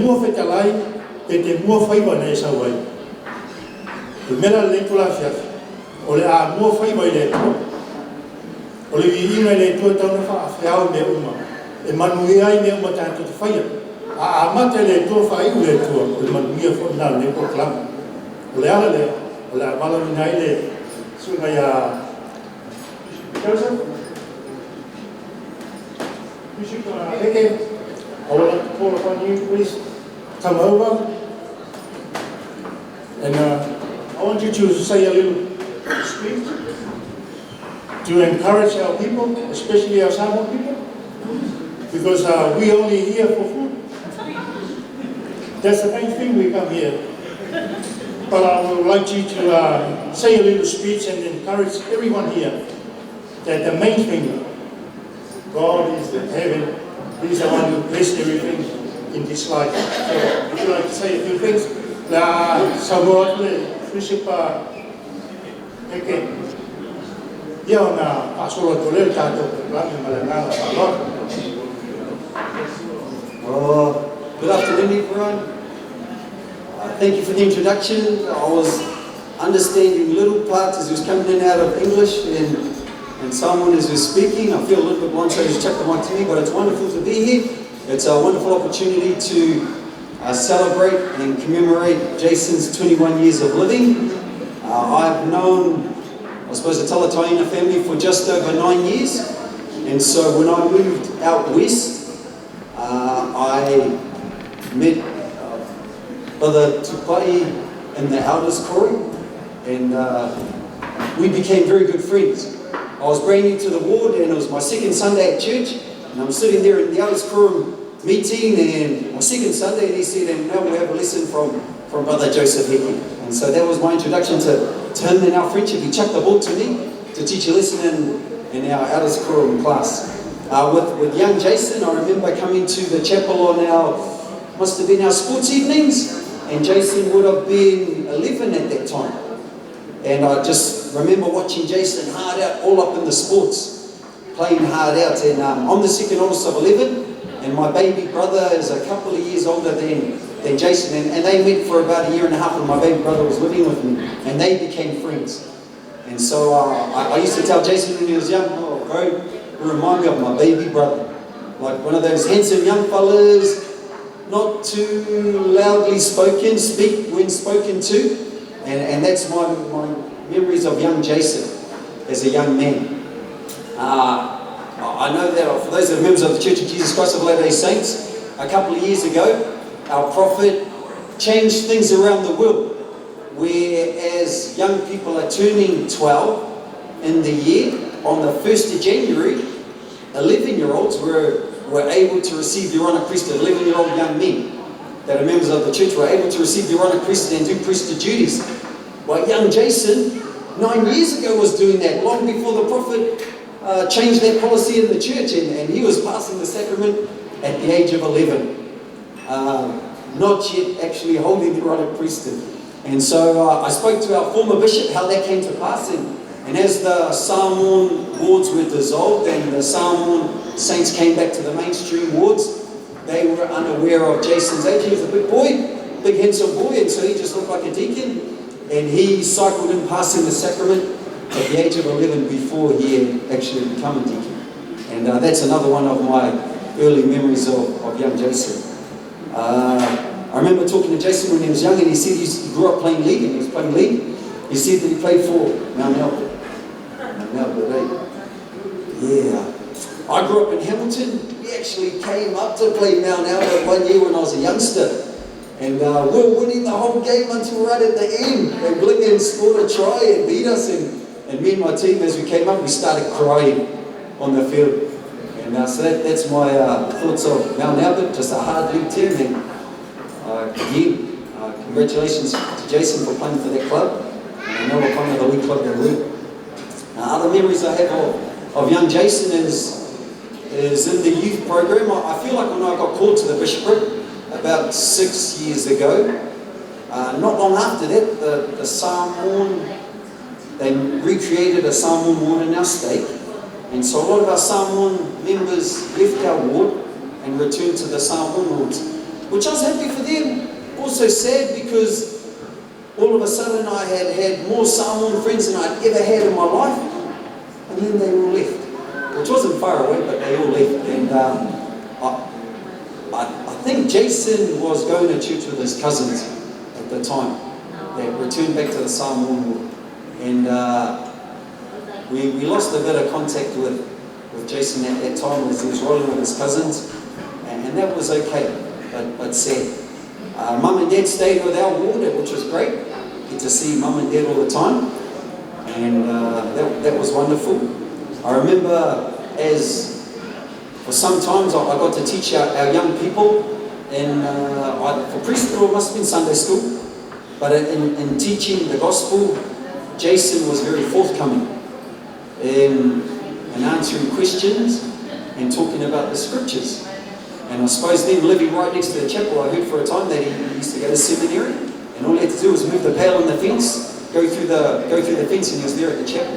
mua fetalai pe te mua faiva na e sau ai? O le mea la lenei itula afiafi, o le a mua faiva i le Atua. O le viiga i le Atua e tatau ona faafeao i mea uma e manuia ai mea uma tatou te faia. A amata i le Atua faaiu i le Atua, o le manuia foi lena o lenei polokalame. O le ala lea o le a valaauina ai le Susuga ia Joseph Bishop Heke. I would like to call upon you to please come over. And I want you to say a little speech to encourage our people, especially our Samoan people, because we only here for food. That's the main thing we come here. But I would like you to say a little speech and encourage everyone here that the main thing, God is in heaven. He's the one who blessed everything in this life. So, would you like to say a few things? La saunoa atu le Bishop Heke. Ia ona faasolo atu lea le tatou polokalame ma le agaga faaaloalo. Oh, good afternoon, everyone. Thank you for the introduction. I was understanding little parts as he was coming in and out of English and someone as he was speaking. I feel a little bit blind, so he's chucked the mic to me, but it's wonderful to be here. It's a wonderful opportunity to celebrate and commemorate Jason's 21 years of living. I've known, I suppose, the Talataina family for just over 9 years. And so when I moved out west, I met Brother Tupai in the Elders Quorum, and we became very good friends. I was brand new to the ward, and it was my second Sunday at church, and I'm sitting there in the Elders Quorum meeting, and my second Sunday, and he said, "And now we have a lesson from Brother Joseph Heke." And so that was my introduction to him and our friendship. He chucked the ball to me to teach a lesson in our Elders Quorum class. With young Jason, I remember coming to the chapel on our, must have been our sports evenings, and Jason would have been 11 at that time. And I just remember watching Jason hard out, all up in the sports, playing hard out. And I'm the second oldest of 11, and my baby brother is a couple of years older than Jason. And they met for about a year and a half when my baby brother was living with me, and they became friends. And so I used to tell Jason when he was young, "Oh, bro, you remind me of my baby brother. Like one of those handsome young fellas, not too loudly spoken, speak when spoken to." And that's my memories of young Jason as a young man. I know that for those that are members of the Church of Jesus Christ of Latter-day Saints, a couple of years ago, our prophet changed things around the world, whereas young people are turning 12 in the year, on the 1st of January, 11-year-olds were able to receive the Aaronic priesthood. 11-year-old young men that are members of the church were able to receive the Aaronic priesthood and do priesthood duties. Well, young Jason, 9 years ago, was doing that, long before the prophet changed that policy in the church, and he was passing the sacrament at the age of 11. Not yet actually holding the Aaronic priesthood. And so I spoke to our former bishop how that came to pass, and as the Samoan wards were dissolved and the Samoan saints came back to the mainstream wards, they were unaware of Jason's age. He was a big boy, big handsome boy, and so he just looked like a deacon. And he cycled in passing the sacrament at the age of 11 before he had actually become a deacon. And that's another one of my early memories of young Jason. I remember talking to Jason when he was young, and he said he grew up playing league, and he was playing league. He said that he played for Mount Albert. Mount Albert, eh? Yeah. I grew up in Hamilton. We actually came up to play Mount Albert one year when I was a youngster. And we were winning the whole game until right at the end. They blinking scored a try and beat us. And me and my team, as we came up, we started crying on the field. And so that's my thoughts of Mount Albert, just a hard league team. And again, congratulations to Jason for playing for that club. And I know what kind of the league club they were. Other memories I have of young Jason is in the youth program. I feel like when I got called to the bishopric about 6 years ago, not long after that, the Samoan, they recreated a Samoan ward in our stake. And so a lot of our Samoan members left our ward and returned to the Samoan wards. Which I was happy for them. Also sad because all of a sudden I had had more Samoan friends than I'd ever had in my life. And then they all left. Which wasn't far away, but they all left. And I think Jason was going to church with his cousins at the time that returned back to the Samoan world. And we lost a bit of contact with Jason at that time as he was rolling with his cousins. And that was okay, but sad. Mum and Dad stayed with our ward, which was great. Get to see Mum and Dad all the time. And that was wonderful. I remember as for some times I got to teach our young people in, for preschool, it must have been Sunday school, but in teaching the gospel, Jason was very forthcoming in answering questions and talking about the scriptures. And I suppose then living right next to the chapel, I heard for a time that he used to go to seminary, and all he had to do was move the pail in the fence, go through the fence, and he was there at the chapel.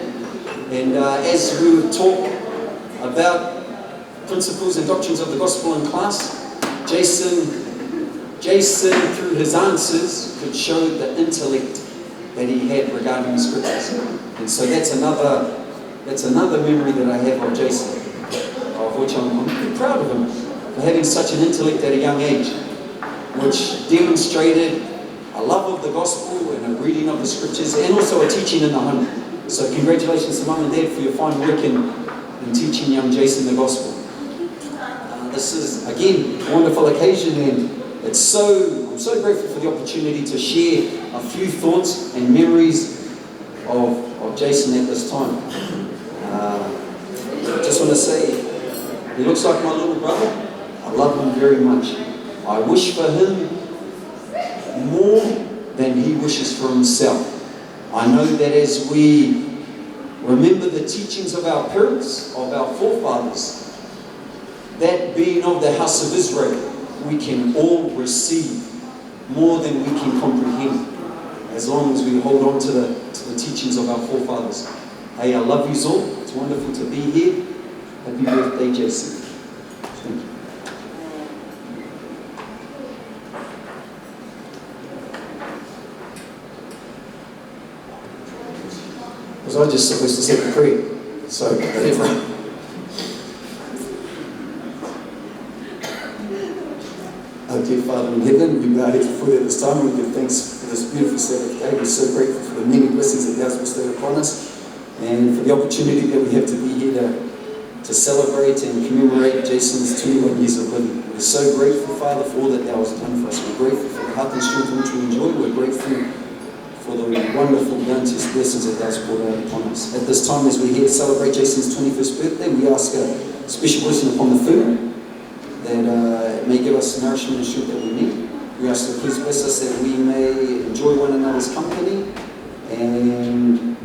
And as we would talk about principles and doctrines of the gospel in class, Jason, through his answers, could show the intellect that he had regarding the scriptures. And so that's another memory that I have of Jason, of which I'm pretty proud of him for having such an intellect at a young age, which demonstrated a love of the gospel and a reading of the scriptures, and also a teaching in the home. So congratulations to Mum and Dad for your fine work in teaching young Jason the gospel. This is, again, a wonderful occasion, and I'm so grateful for the opportunity to share a few thoughts and memories of Jason at this time. I just want to say, he looks like my little brother. I love him very much. I wish for him more than he wishes for himself. I know that as we remember the teachings of our parents, of our forefathers, that being of the house of Israel, we can all receive more than we can comprehend, as long as we hold on to the teachings of our forefathers. Hey, I love you all. It's wonderful to be here. Happy birthday, Jason. Thank you. Was I just supposed to say the prayer? So, whatever. Our dear Father in heaven, we bow here before you at this time and we give thanks for this beautiful Sabbath day. We're so grateful for the many blessings that Thou hast bestowed upon us and for the opportunity that we have to be here to celebrate and commemorate Jason's 21 years of living. We're so grateful, Father, for all that Thou hast done for us. We're grateful for the health and strength in which we enjoy. We're grateful for the wonderful, bounteous blessings that Thou hast poured out upon us. At this time, as we're here to celebrate Jason's 21st birthday, we ask a special blessing upon the food, that it may give us nourishment and strength that we need. We ask that please bless us that we may enjoy one another's company and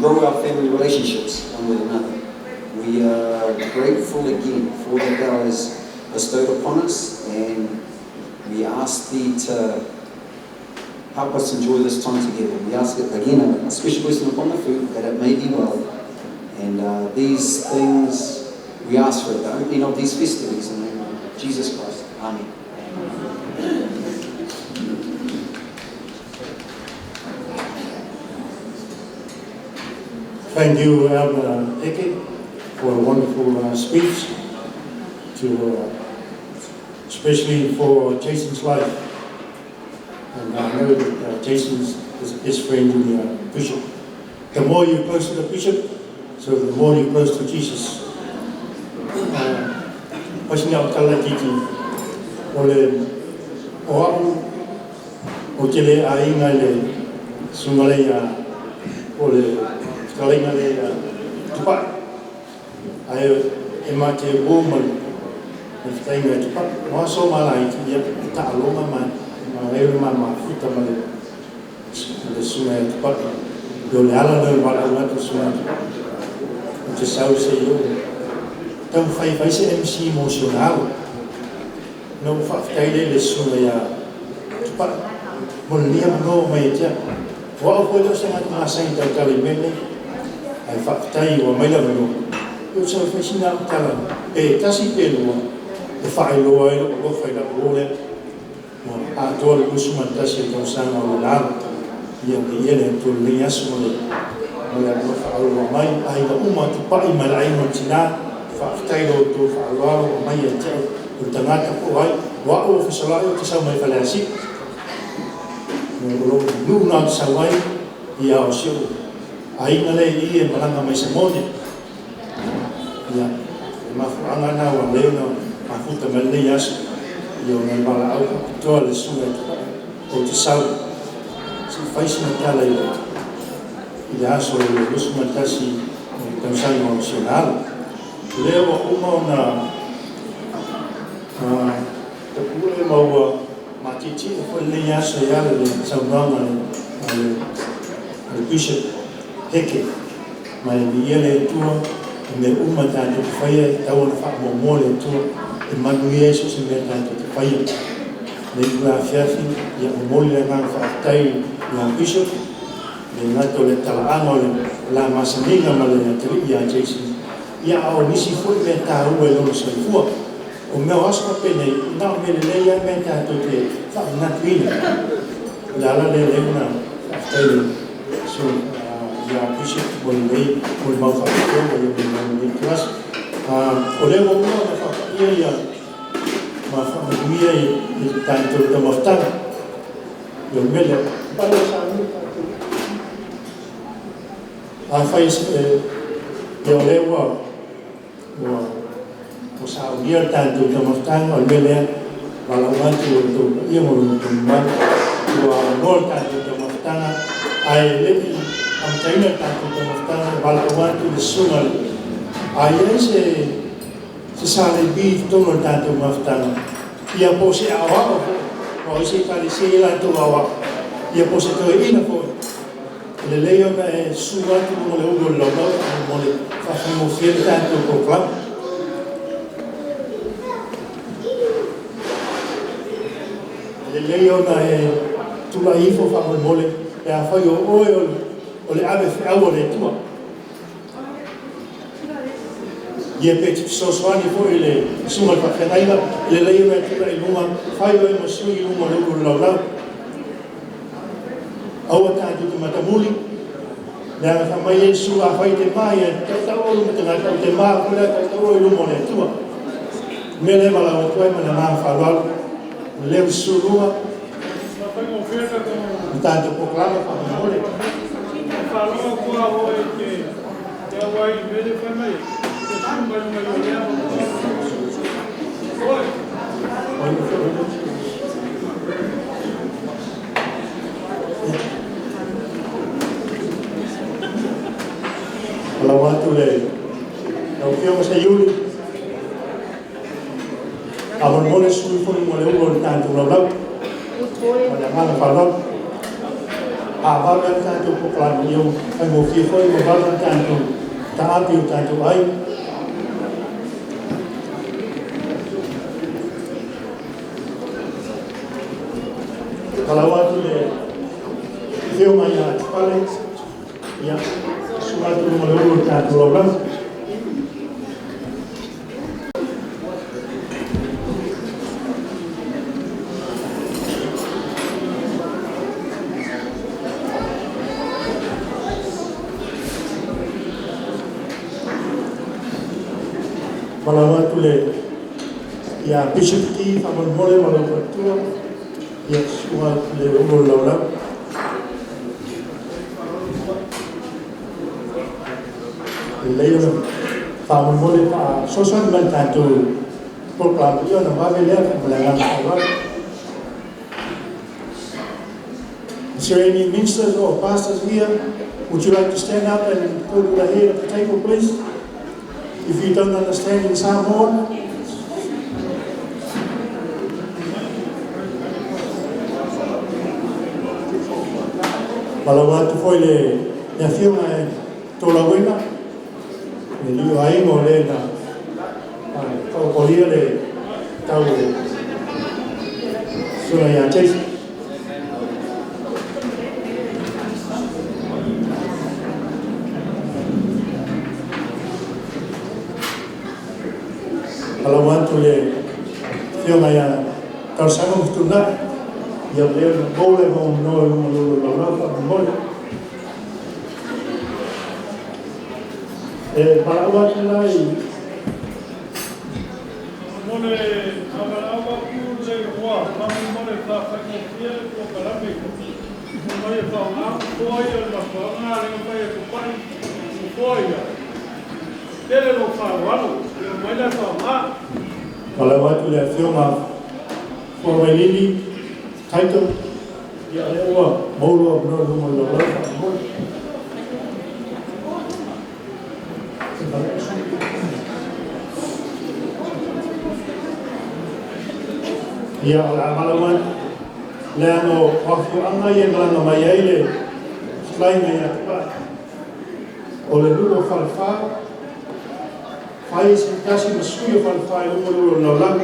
grow our family relationships one with another. We are grateful again for all that Thou hast bestowed upon us, and we ask Thee to help us enjoy this time together. We ask it again, a special blessing upon the food, that it may be well. And these things we ask for at the opening of these festivities in the name of Jesus Christ. Amen. Thank you, Elder Eke, for a wonderful speech, to especially for Jason's life. And I know that Jason's is his friend, the bishop. The more you're close to the bishop, so the more you're close to Jesus. Tau whai whai se MC emotional. No whakataire le sunga ia tupa. Mo lia mano mai tia. Wa au koe se ngā sai tau tali mene. Ai whakatai wa mai lava no. Yo sa whai sina tala. E tasi pe lua. e faailoa ai lou alofa i lau uo lea. Ua atoa le 21 tausaga o lona alo. Ia viia le Atua i lenei aso ma le alofa aualoa mai. Aiga uma Tupai ma le aiga o le tina, faafetai i lo outou faaaloalo ua aumai ia te au, o le tagata po o ai, o au ua fesolai ou te sau mai Faleasiu. O lou nuu lena ou te sau ai, ia o si ou aiga lea e i i e malaga mai Samoa nei. Ia, o le mafuaaga lena ua ala ai ona mafuta mai lenei aso, ia ona o le valaau faapitoa a le Susuga ia Tupai ou te sau se i fai sina tala i le aso o le 21 tausaga o si ona alo. O lea ua uma ona tapue ma ua matietie foi lenei aso e ala i le saunoaga a le Bishop Heke. Ma e viia le Atua, o mea uma tatou te faia e tatau ona faamuamua le Atua e manuia ai so o se mea tatou te faia. I lenei itula afiafi, ia momoli le agaga faafetai ia Bishop, e le gata o le talaaga o le la masaniga ma le atalii ia Jason, ia a o nisi foi mea taua i lona soifua. O mea o aso faapenei, na o mea lelei lava mea tatou te faamanatuina. O le ala lea e ala ai ona faafetai i le Susuga ia Bishop mo lenei molimau faapitoa ua e aumaia mai lenei ituaso. O lea ua uma ona faapaia ma faamanuia le tatou taumafataga. O le mea lea, afai o lea ua saunia le tatou taumafataga, o le mea lea, e valaau atu i lo outou paia ma lo outou mamalu, ua avanoa le tatou taumafataga. Ae le i amataina le tatou taumafataga, e valaau atu i le susuga, a i ai se SLB i totonu o le tatou mafutaga, ia po o se aoao foi, aua o isi ekalesia e i ai latou aoao, ia po o se toeaina foi, e lelei ona e susu atu i luga o le ulu o le laulau faamolemole e faafaigofie ai le tatou polokalame. E lelei ona e tulai ifo faamolemole pe afai o oe o le ave feau a le Atua. Ia pe e te fesoasoani foi i le susuga i le faafeagaiga, e lelei ona e tulai i luga, fai oe ma sui i luga o le ulu o le laulau. Aua tatou te matamuli, leaga fai mai Iesu, afai e te ma ia tautau oe i luma o tagata, ou te ma foi la tautau oe i luma o le Atua. O le mea lea e valaau atu ai ma le agaga faaaloalo, lelei ona susu i luga le tatou polokalame faamolemole. Valaau atu le lau Afioga Seiuli, faamolemole susu ifo i luga o le ulu o le tatou laulau ma le agaga faaaloalo. A vave lava le tatou polokalame, ia ua faigofie foi ma vave ona tatou taape i o tatou aiga. Valaau atu le Afioga ia Tupale, ia susu atu i luga o le ulu o le tatou laulau. Valaau atu le ia Bishop Ki faamolemole ma lou faletua, ia susu atu i le ulu o le laulau. Lelei ona faamolemole faasoasoani mai le tatou polokalame, ia ona vave lea ma le agaga faaaloalo. Is there any ministers or pastors here? Would you like to stand up and go to the head of the table, please? If you don't understand in Samoan, valaau atu foi le afioga e Tolauega, le alii o aiga o le na faaukolia le tau o le susuga ia Jason. Valaau atu le Afioga ia Tausaga ma Fetuunai, ia lea na maua le avanoa i luga o le laulau faamolemole. E valaau atu la i Mo le valaau atu le Nofoa faamolemole faafaigofie le polokalame e aumai e faaaoga nofoa ia o le mafuaaga lea na fai atu pai nofoa ia. Tele lou faaaloalo, ia omai la e faaaoga. Valaau atu le Afioga Fuavailili Taito, ia lea ua maua lou avanoa i luga o le laulau faamolemole. Ia, o le a valaau atu, leaga o afioaga ia e malaga mai ai le fetalaiga ia Tupai. O le nuu o Falefa, fai se tasi ma sui o Falefa i luga o le laulau.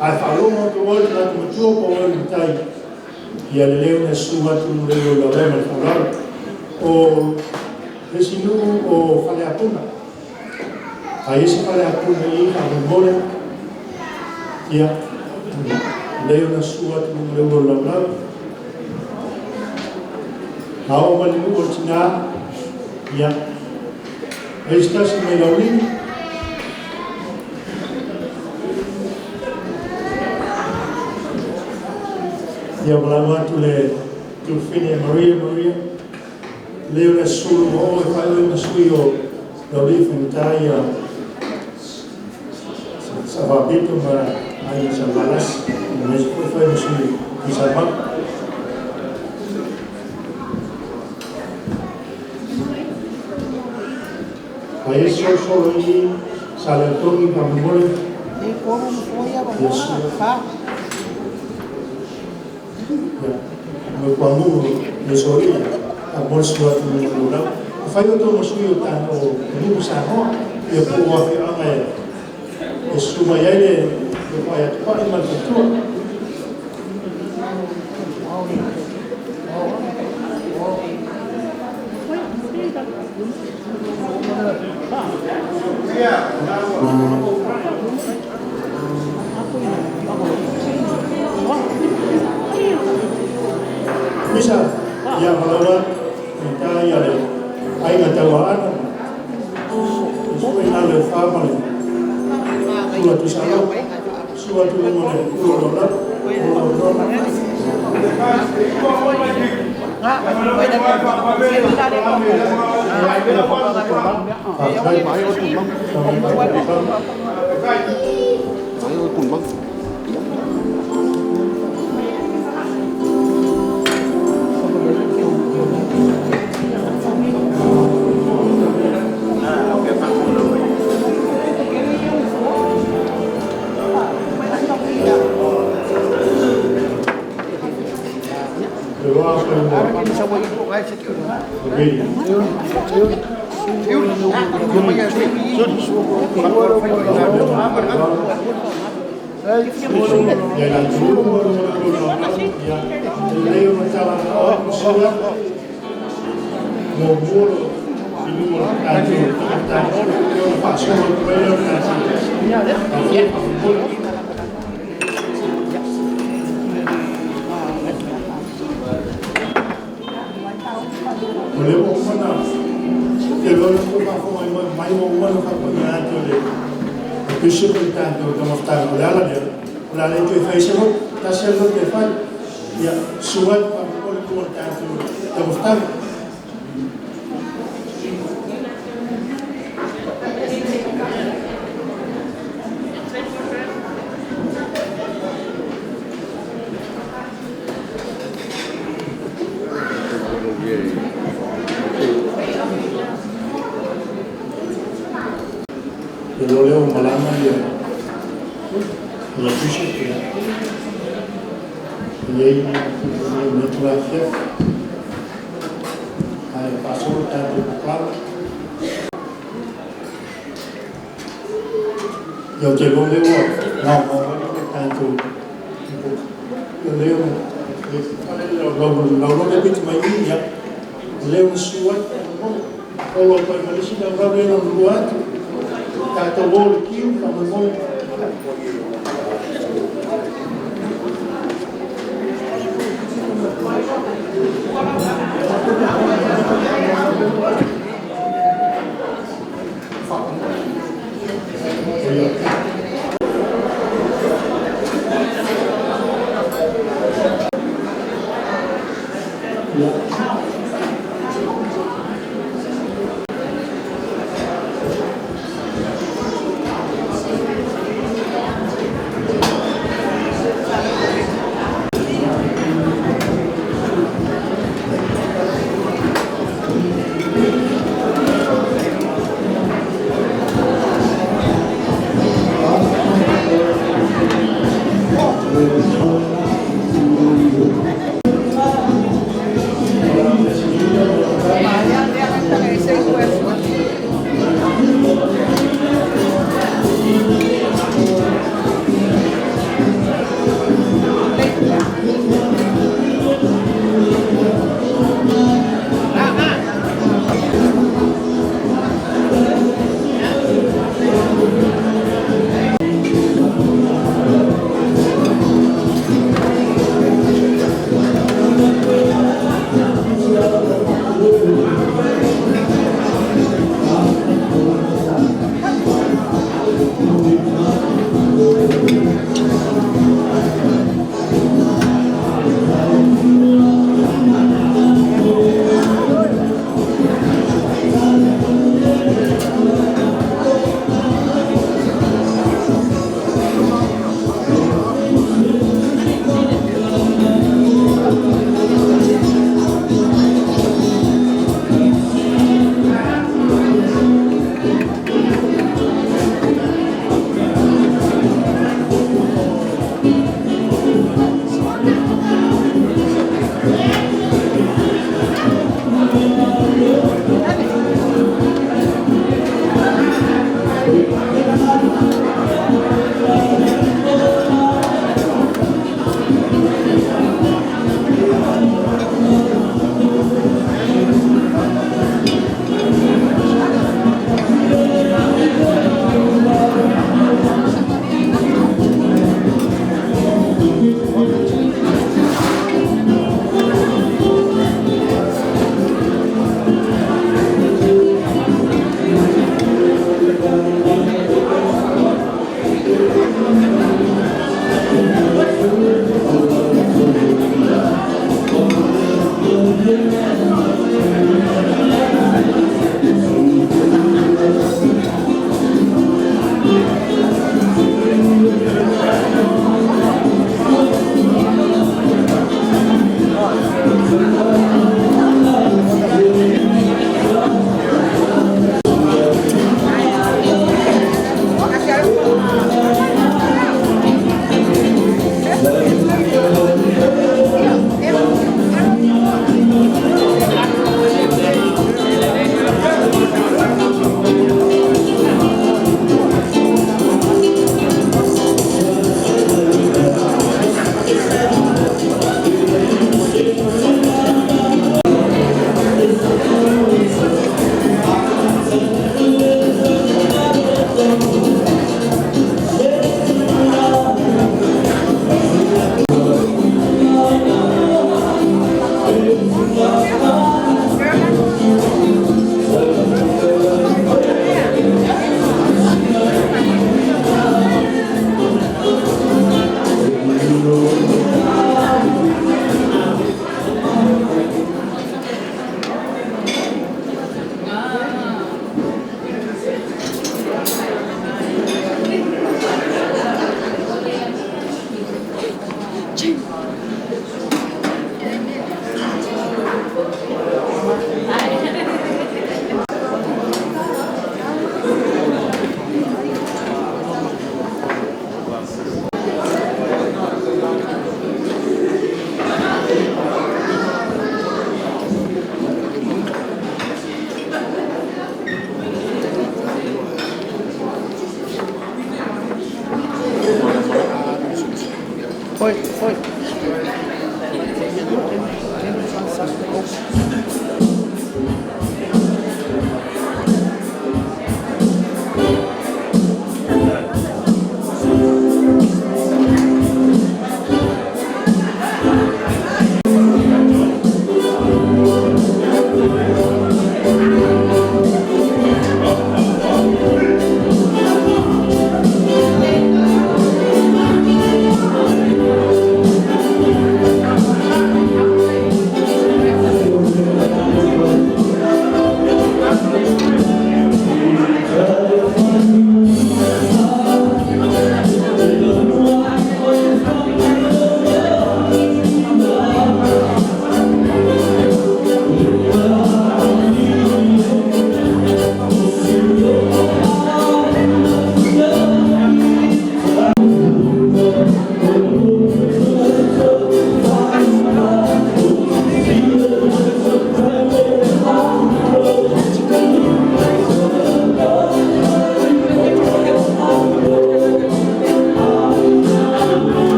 Ae faalogo atu oe le tagata matua po o oe le matai, ia lelei ona susu atu le laulau ma le faaaloalo. O le isi nuu o Faleapuna. A i ai se Faleapuna i i faamolemole, ia lelei ona susu atu i luga o le laulau. A oo mai le nuu o le tina, ia, ai se tasi mai Laulii. Ia valaau atu le Tufine Maria Maria, lelei ona susu i luga o oe fai oe ma sui o Laulii faigata ia Sa Faapito ma Aiga Salevalasi, aemaise foi fai ma sui o Tuisamau. A i ai se solosolo i Saleotogi faamolemole. Ia susu. Ia, mo Kuamu'u le Solia, faamolemole susu atu i luga o le laulau. Fai outou ma sui o nuu Samoa, ia po o afioaga e susu mai ai le tofa ia Tupai ma le faletua. Misa, ia valaau atu, faigata ia le aiga Tauaana, e sui na le fa ma le tula Tuisalo, susu atu i luga o le ulu o le laulau, o lau avanoa. Faafetai. Le vā fai mo Really. Ia la tulu mo le ia lelei ona tala o sua mo mo i luga o le tatou tatou ona faasolo atu ai lea o le tatou. O le ua uma na te loa na faafofoga mai ua uma na faapaia atu e le bishop le tatou taumafataga. O le ala lea, o le a le toe fai se loto, tasi lava le loto e fai. Ia, susu atu faamolemole i luga o le tatou taumafataga. E lo lea ua malaga ia bishop, ia e i ai manatu afiafi ae faasolo tatou polokalame. Ia, ou te iloa lea ua maumau ai le tatou ia lea laulau le pito mai i ia lea ua susu atu faamolemole. Olo atu ai ma le isi laulau lea lona lua atu. Tatou o i le queue faamolemole. Change.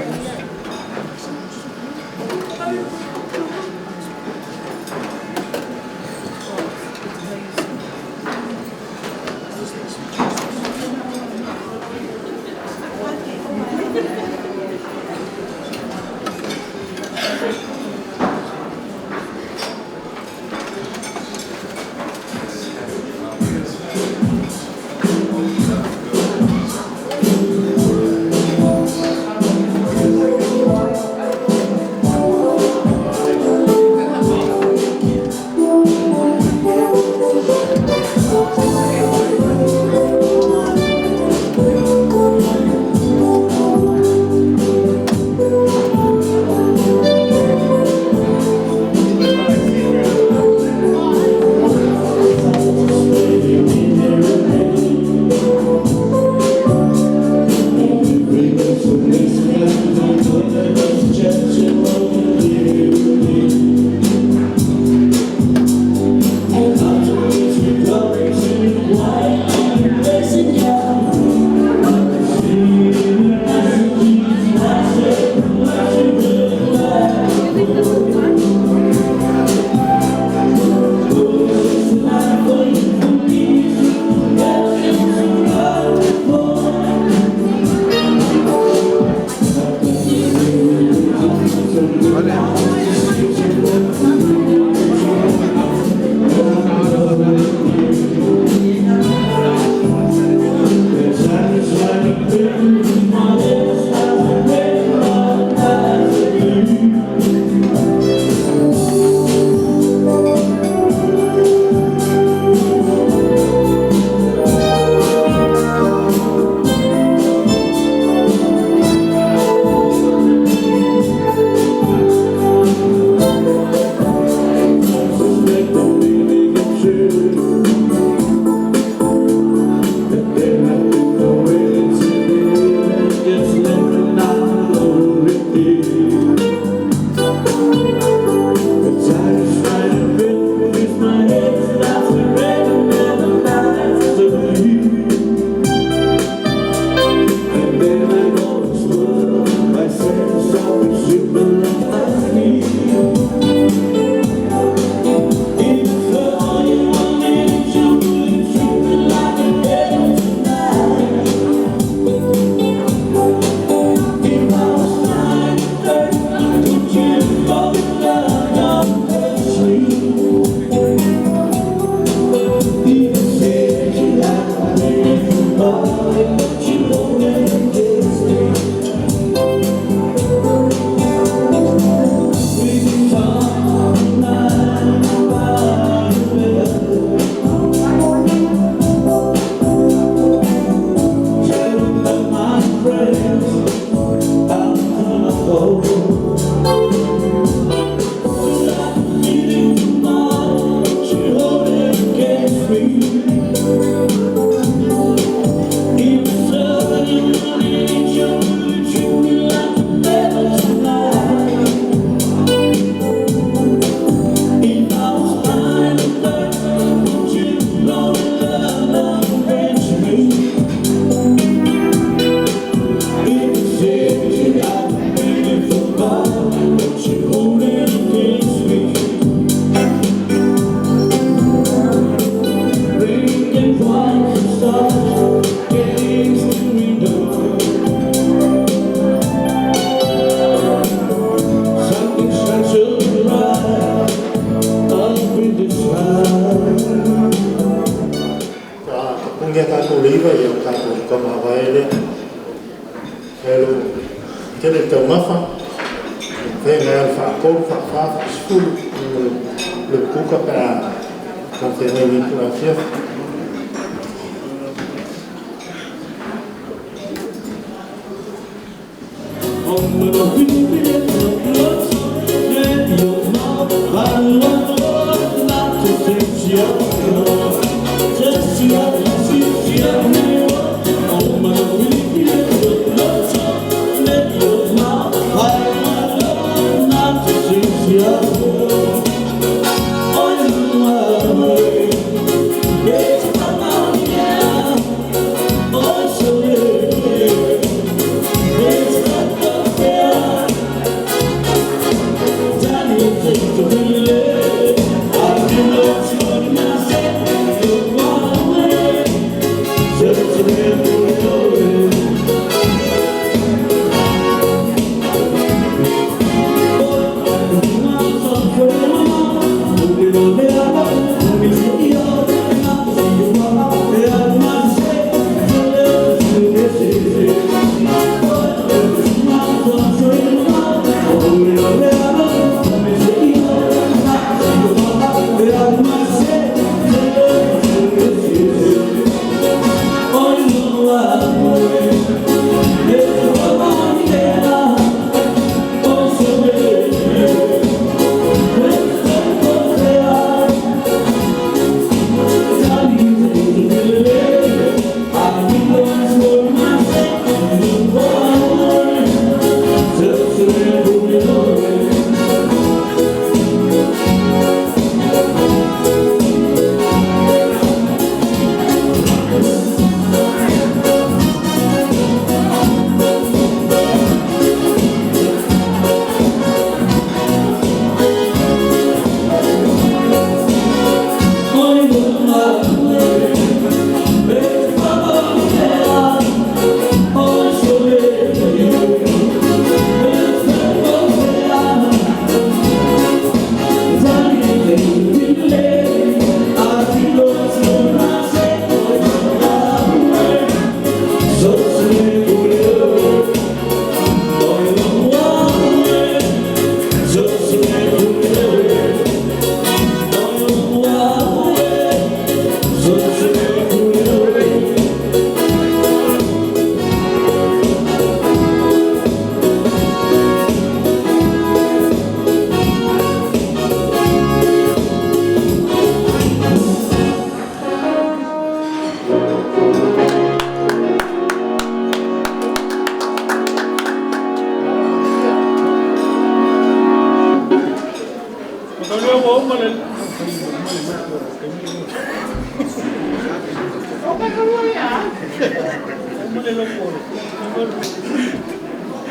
It's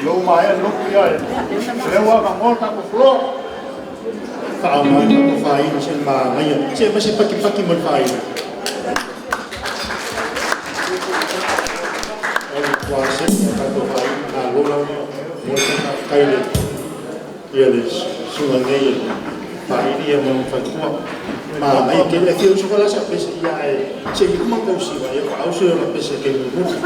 Lou maea lotu ia e. Lea ua avanoa le tatou floor. Faaaoga le tatou fāina se manaia. Se aumai se patipati mo le fāina. O le matua sese o le tatou fāina. Malo lava. Momoli atu le faafetai i le susuga nei e fāili ia ma lona faletua. Manaia tele. E fia usu foi la sau pese ae se i uma tou siva ia faatoa usu lea o lau pese i le taimi mulimuli.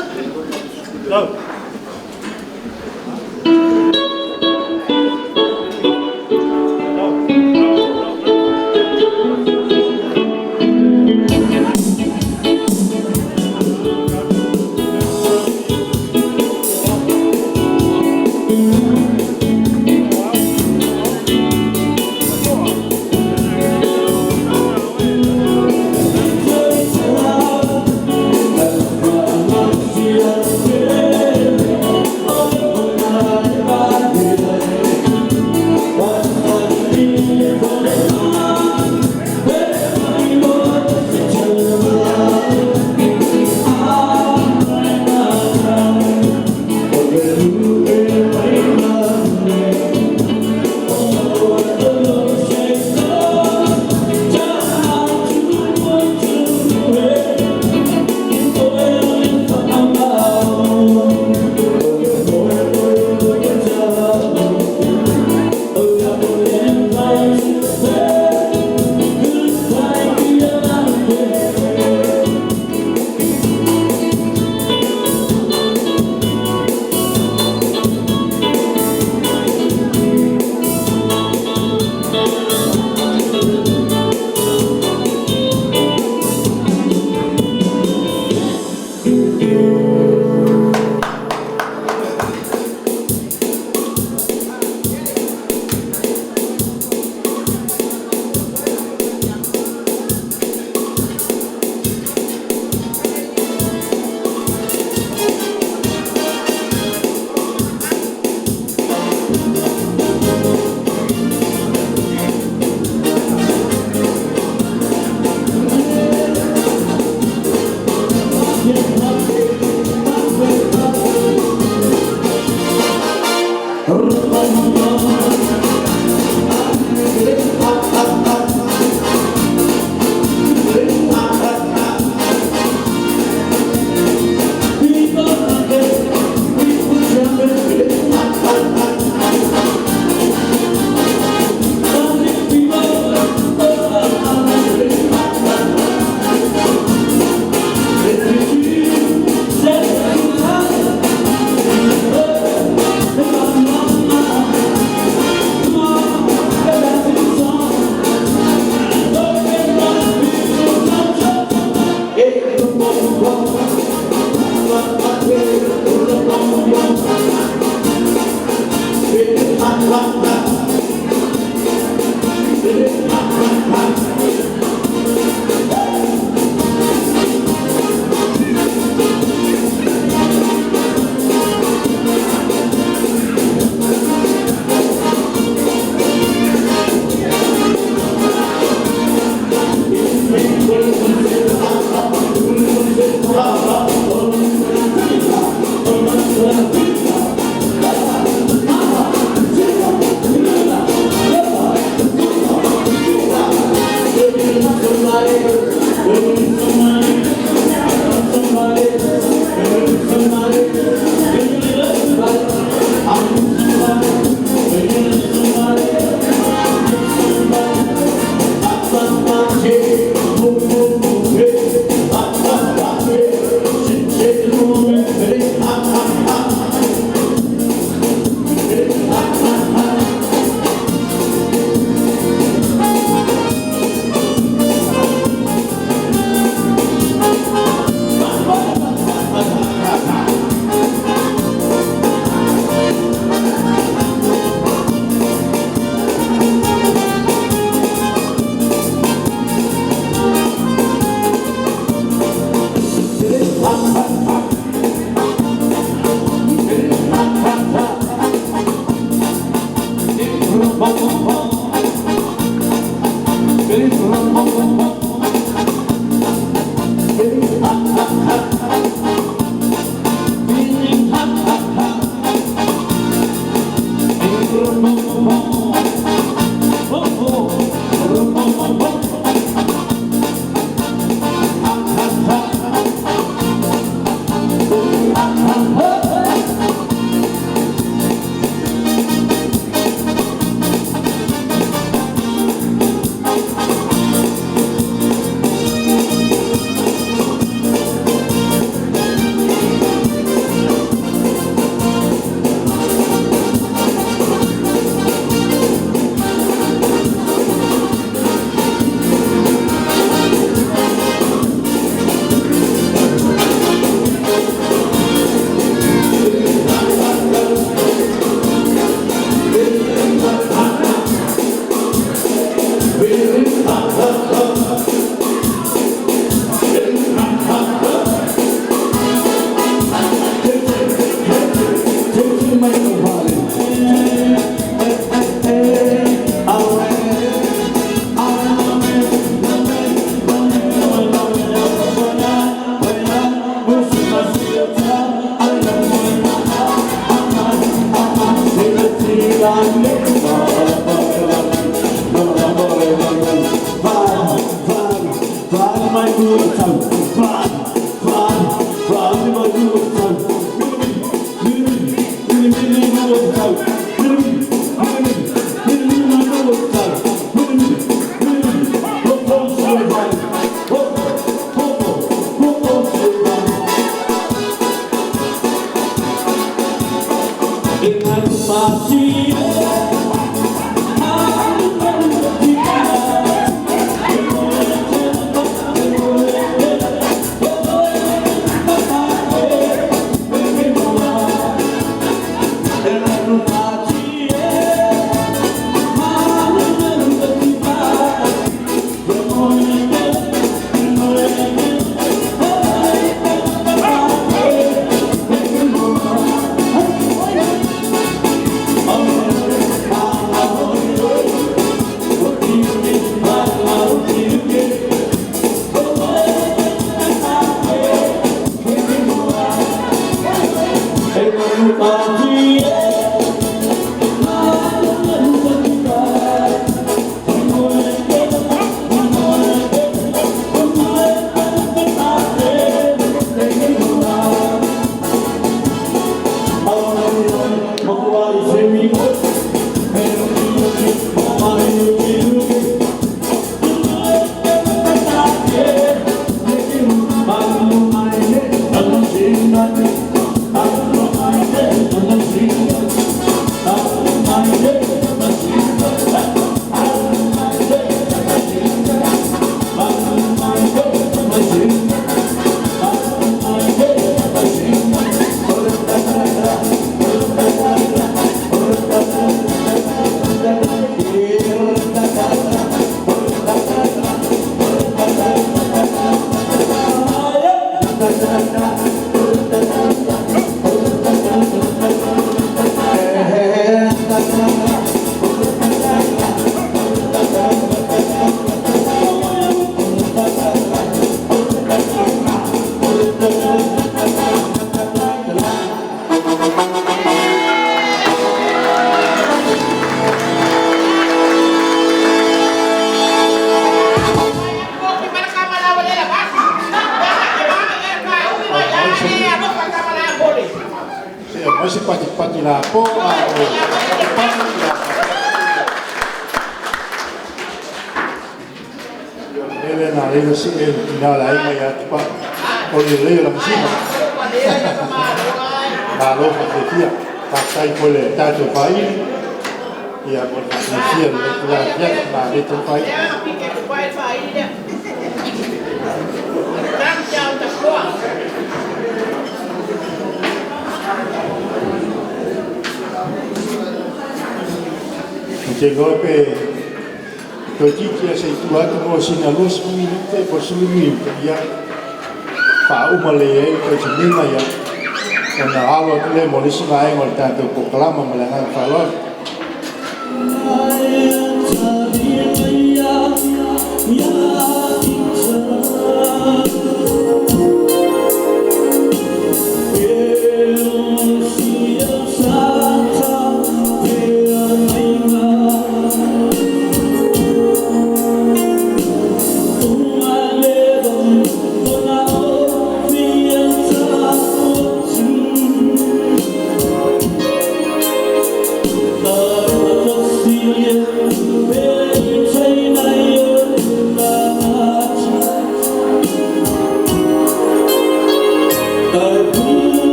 Yeah.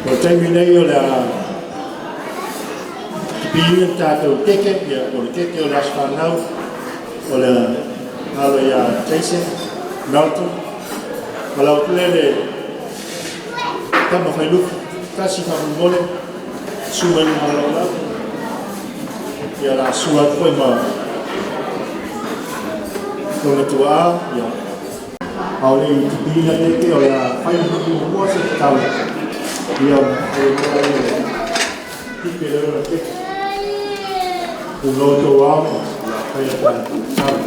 O le taimi nei o le a tipiina le tatou keke, ia po o le keke o le aso fanau o le alo ia Jason Melton. Valaau atu lea i le tama failupe, tasi faamolemole, susu mai luma o lau lau. Ia o le a susu atu foi ma lona tuaa, ia. A o le i tipiina le keke, o le a fai muamua se tatalo, ia ona fai loa lea o le tipi lea o le keke. Pulou outou ao, o le a fai le tatou tatalo.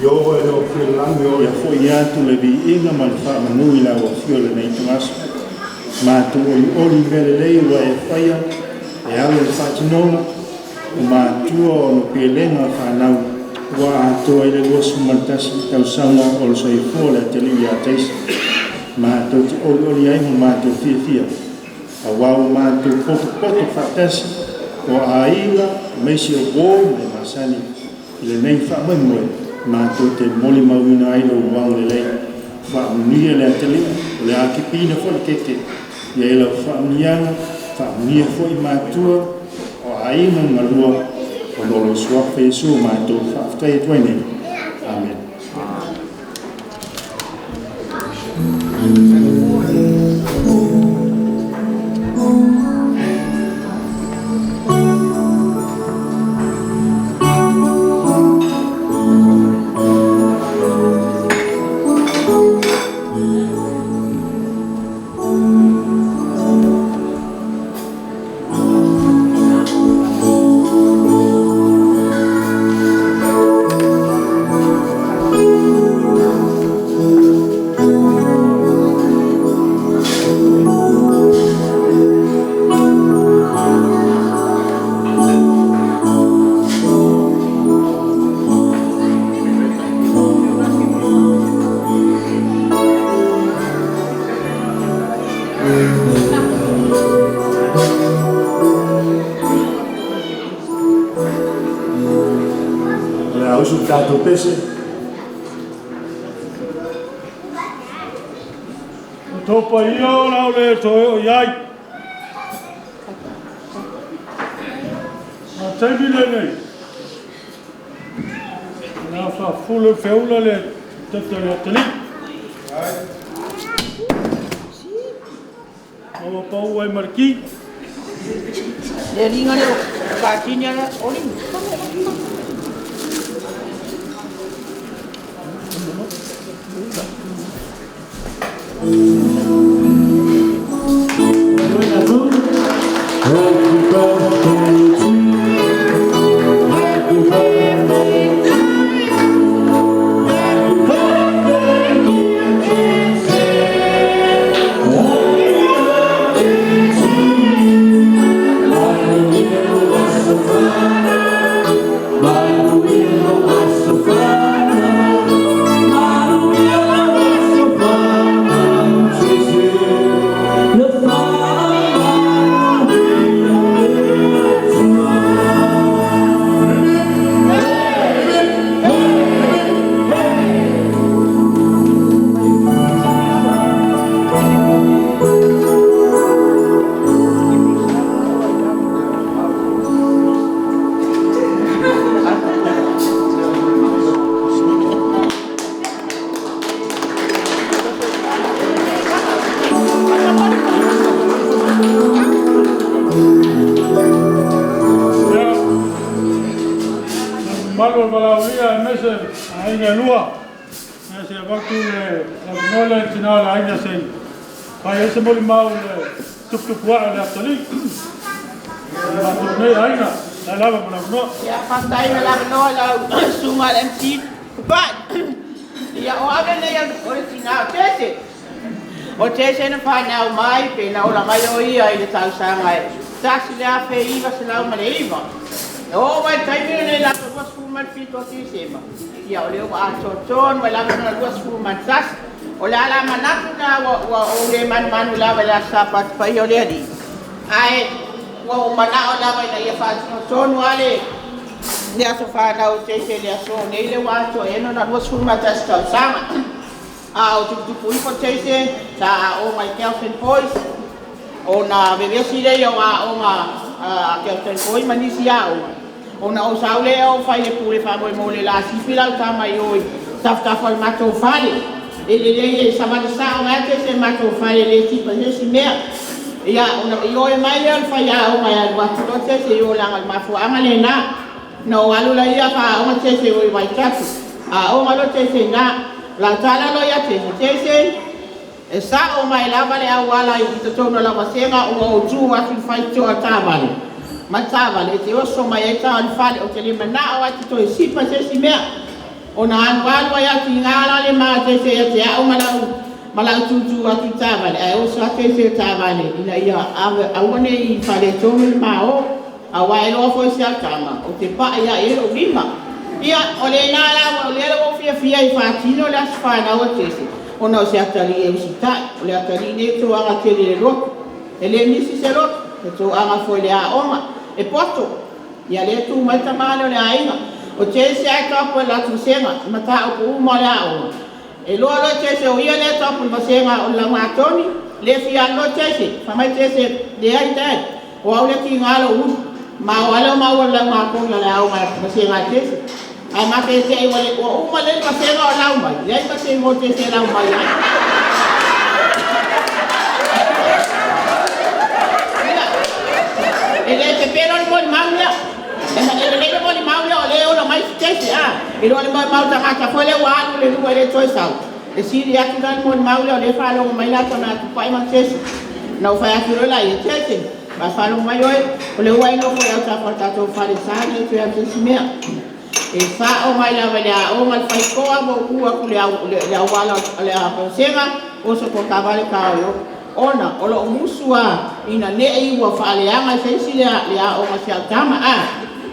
Ieova e le o afio i le lagi, ia foi atu le viiga ma le faamanu i lau afio i lenei ituaso. Matou olioli i mea lelei ua e faia e ala i le faatinoga o matua ona o pelega fanau ua atoa i le 21 tausaga o le soifua o le atalii ia Jason. Matou te olioli ai ma matou fiafia, auā ua matou potopoto faatasi o aiga aemaise o uo ma e masani i lenei faamoemoe matou te molimauina ai lou agalelei. Faamanuia le atalii, o le a tipiina foi le keke, ia i lau faamanuiaga, faamanuia foi matua o aiga ma galua ona o lou suafa Iesu matou faafetai atu ai nei. Amen. pese. O tō paia o lau le toe o iai. A taimi lenei, na whafulo feula le tete le atali. Maua pau ai marki. Le linga le ka tini ala oli. Happy birthday to you. Happy birthday to you. Happy birthday, dear Jesse. Happy birthday to you. Manuia aso fanau. Manuia aso fanau. Manuia aso fanau, Jesse. Le whanau. Ia, malu o valaulia e mese a aiga e lua. E se avatu le avanoa le tina o le aiga sei. Fai ai se moli mau le tuputupu aa le atali. Mātou nei aiga, lai lava ma le avanoa. Ia faafetai ma le avanoa i lau susuga le MC Papa'i. Ia o ave nei o le tinā o Tese. O Tese na whanau mai pe na ola mai o ia i le tausaga e 1909. E oo mai le taimi lenei le aso 27 o Tesema. Ia o lea ua atoatoa mai lava na 21. O le ala manatu na ua ou le manumanu lava i le aso Sapati paia o le Alii. Ae ua ou manao lava ina ia faatinotonu a le aso fanau o Tese le aso nei le ua atoa ai ona 21 tausaga. A o tuputupu ifo Tese sa aoga i Kelton Boys ona vevesi lea o aoga a Kelton Boys ma nisi aoga. Ona ou sau lea o fai le pule faamoemoe le lasifi lau tama i o i tafatafa o le matou fale. E lelei e savali sao mai Tese matou fale le sipa se isi mea. Ia ona ioe mai lea o le faiaoga e alu atu loa Tese i o leaga o le mafuaaga lena. Na ou alu laia faaoga Tese o i Vaitatu. Aoga loa Tese i ina. La tala loa ia Tese, Tese, e sao mai lava le auala i totonu o lau vasega ua ou tu atu i le faitotoa taavale. Ma le taavale e te oso mai ai ta o le fale ou te le manao ai te toe sipa se isi mea. Ona alualu ai atu i gala le ma Tese ia te au ma lau tūtū atu i taavale ae oso atu ai se taavale ina ia aua ne i faaletonu le mao. Auā e loa foi se au tama ou te pa'i a'i ai lou lima. Ia o lena la o lea ua ou fiafia i faatino le aso fanau a Tese ona o se atalii e usitai. O le atalii nei e toaga tele i le lotu. E le misi se lotu, e toaga foi i le aoga. E poto. Ia lea e tu mai le tama lea o le aiga. O Tese lava e tapu e le latou vasega i mataupu uma o le aoga. E loa loa Tese o ia lea e tapu i le vasega o le laugatoni, le fia alu loa Tese. Fai mai Tese, leai dad, o au le tiga lou uso. Ma o ale o maua le laugatoni o le aoga vasega a Tese. Ae matetei ua uma lea le vasega o lau mai, leai ma se mo Tese e lau mai ai. Ia, e le pepelo le molimau lea. E lelei le molimau lea o lea e ola mai Tese, a. I lo le molimau tagata foi lea ua alu le lua e le toe sau. E sili atu la le molimau lea o lea e faalogo mai la tama tupai ma Tese. Na ou fai atu loa laia, Tese, va faalogo mai oe, o le ua e nofo i autafa o le tatou fale sa nei toe atu isi mea. E fa'o mai lava i le aoga le faitoa ma ou tu atu le auala o le vasega oso ko taavale taoeo. Ona o lo'u musu a ina ne'i ua faaleaga i se isi le aoga si au tama a.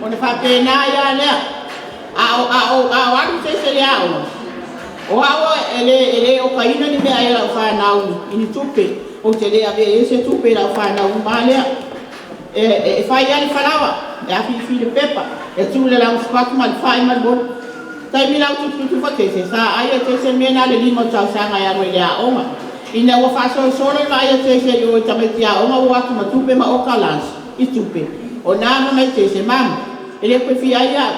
Ona faapena ia lea. A o a o a o alu se isi le aoga. O au e le okaina ni mea e lau whanau i ni tupe. Ou te le avea i se tupe i lau whanau uma lea. E fai ali falawa, e afi fi le pepa, e tu le lau spatu ma le fai ma le moni. Taimi la utututu fo tese sa ai e tese me na le lima tausaga e alu i le aoga. Ina ua faasolosolo le vaai a tese i o i tamaiti aoga ua atu ma tupe ma oka lunch i tupe. O nā ma mai tese mama. E le koe fia ai au.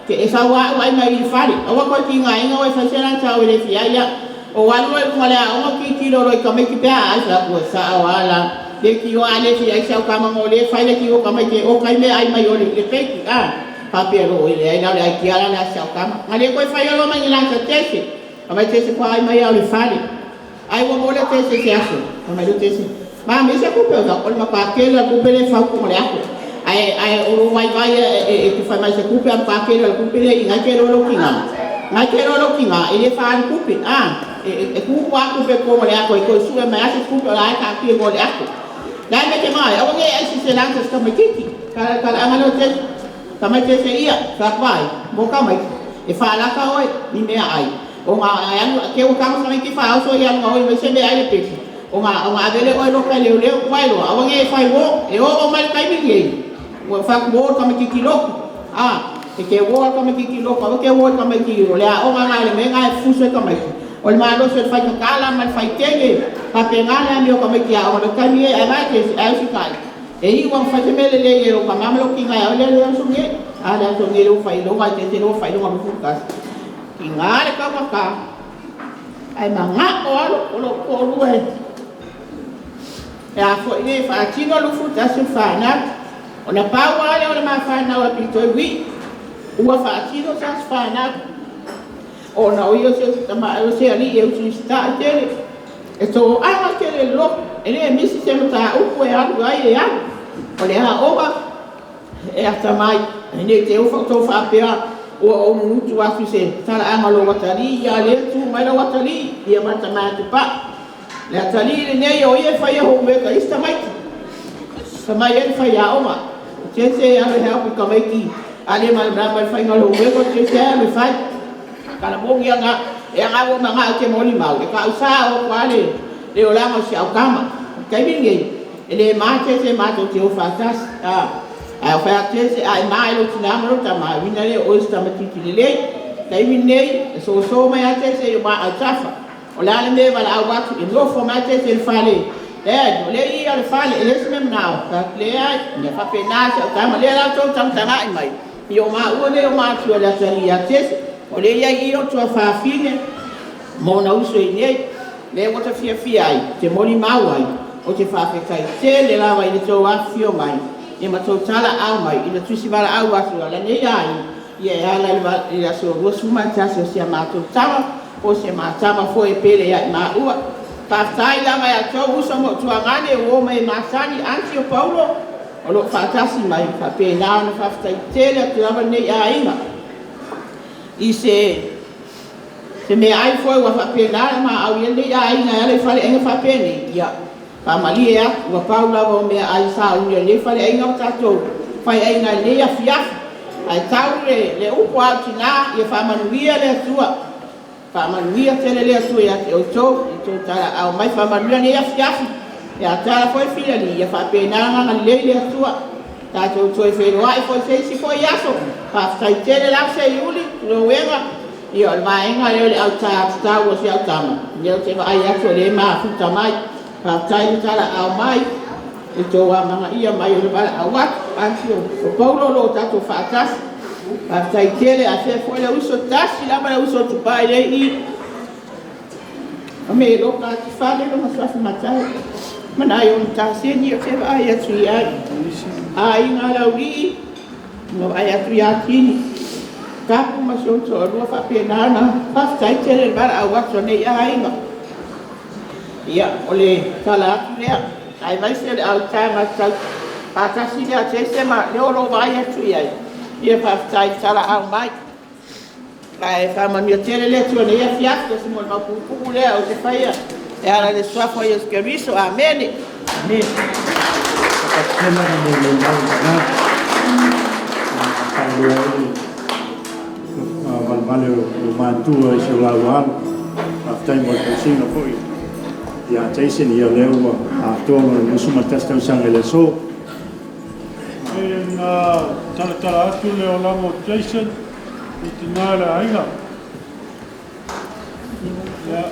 Ke e sau au ai mai i le fale. Aua koe ki ngā inga o e fai se lunch au e le fia ai au. O alu ai lunga le aoga ki tiro roi ka mai ki pea ai sa kua sa o ala. Le ki o ale fia ai sau kama ngo le fai le ki o ka mai ke o kai me ai mai o le le peiki. Ah, papia ro i le ai lau le ai ki ala le au kama. Nga le koe fai alo mai ni lansa tese. Ka mai tese kwa ai mai au le fale. Ai ua mo le tese se aso. Ka mai le tese. Ma me se kupe o sa o le mapakele la kupe le fau ko le ako. Ai ai o lo vai vai e e te fai mai se kupe a pakele la kupe le i ngai ke ro lo ki ngā. Ngai ke ro lo ki ngā e le fa le kupe. Ah, e e ku ku a kupe ko le ako e ko su e mai ase kupe o la ai ka ki mo le ako. Lai me te mai, awa nge ai si se lansa ska mai titi. Kala kala anga lo tese. Ka mai tese ia, fa kwai, mo ka mai. E fa la ka oi, ni mea ai. O ngā ai anu, ke o kanga sa mai ki fa au so ia ngā oi mai se me ai le peki. O ngā o ngā avele oi lo ka leo leo wai lo. Awa nge e fai wo, e o o mai kai mi nei. Ua fa wo ka mai kiki loko. Ah, e ke wo ka mai kiki loko, awa ke wo ka mai ki o le a o ngā ngā le me ngā e fuso e ka mai. O le malo se fai ka kala ma le fai tenge, pa pe ngā le ami o ka mai ki a o le kai mi e ai mai ke ai si kai. E i ua fai te mele le e o ka mama lo ki ngā o le le aso nge. A le aso nge lo fai lo vai te te lo fai lo ngā mufu kasi. Ki ngā le ka waka. Ai ma ngā o alo o lo ko lua e. E a fo i e whaatino lufu tasi whanau. O na pau ale o le ma whanau a pito e wi. Ua whaatino tasi whanau. O na o ia se tama o se ali e utu sta i tele. E tō anga tele lo. E le misi se mata upu e alu ai e alu. O le ha oga e ata mai. E ne te ufa tō whaapea ua o mutu atu se tala anga lo watali ia le tu mai lo watali ia mata mai atu pa. Le atali le nei o ia whai ho me ka ista mai. Sa mai e whai a oma. Te se alu hea ku ka mai ki. Ale mai mai mai whai ngā lo me ko te se alu whai. Kala mongi anga e anga o manga o te moni mau. E ka usa o kwa le le o langa o si au kama. Kai mingi e le mā te se mā tō te o whātasi. Ah. Ai o whai te se ai mā e lo tina ma lo tama wina le o ista ma titi le lei. Kai mingi nei e so so mai a te se o mā au tafa. O le ale me wala au atu e nofo mai te se le whale. Le o le i a le whale e le se mem nao. Ka le ai ne whape nā se o tama le lau tō tang tanga i mai. I o mā ua le o mā tua le atari a te se. O le ia i o tua whawhine mō na uso i nei. Le wata fia fia ai, te moni mau ai, o te whawhetai te le lawa i le tō awhio mai. E ma tō tala au mai, i le tusi wala au atu ala nei ai. Ia e ala i le aso rua suma tasi o sia mātou tama, o sia mātama fo e pele ia i mā ua. Whawhetai lava ia tō uso mo tuangane o o mai māsani anti o Paulo, o lo whātasi mai, whapē nā ona whawhetai tele atu lava nei a inga. I se se mea ai foi ua faapena ma au ia nei aiga e ala i faleaiga faapenei ia faamalie atu ua pau lava o mea ai sa uli nei faleaiga o tatou faiaiga i nei afiafi. Ae tau le le upu a tinā ia faamanuia le Atua. Faamanuia tele le Atua ia te outou i tou tala au mai faamanuia nei afiafi. Ia tala foi filali ia faapena agaga lelei le Atua. Tatou toe feloai foi se isi foi aso. Faafetai tele lau seiuli tulowega. Ia o le vaega lea o le autātatau o se autama. Ia o te vaai atu o le mafuta mai. Faafetai le tala au mai. E tō amanga ia mai o le wala au atu. Anti o Paulo lo o tatou faatasi. Faafetai tele a fea foi le uso tasi lava le uso tupai le i. O me lo ka te whale lo maswafi matai. Mana ai o tāseni o te vaai atu i ai. A i ngā laulii, no ai atu i a tini. Kapu ma si onto o lua whapena na. Faafetai tele le wala au atu nei a inga. Ia, o le tala atu lea. Ai mai se le au tānga tau. Pātasi lea te se ma le olo vai atu i ai. Ia faafetai tala au mai. Ai whamania tele le tua nei afiafi o se mo le maupupupu lea o te whaia. E ala le suafa i o Keriso. Amene. Amen. Whakatena na me le mau na. Whakalua ai valevale o mātua i se o lau alu. Whafetai mo le tausiga foi. Ia Jason ia lea ua atoa ma le 21 tausaga i le aso. E na talatala atu le o lamo Jason i te nā le aiga. Ia,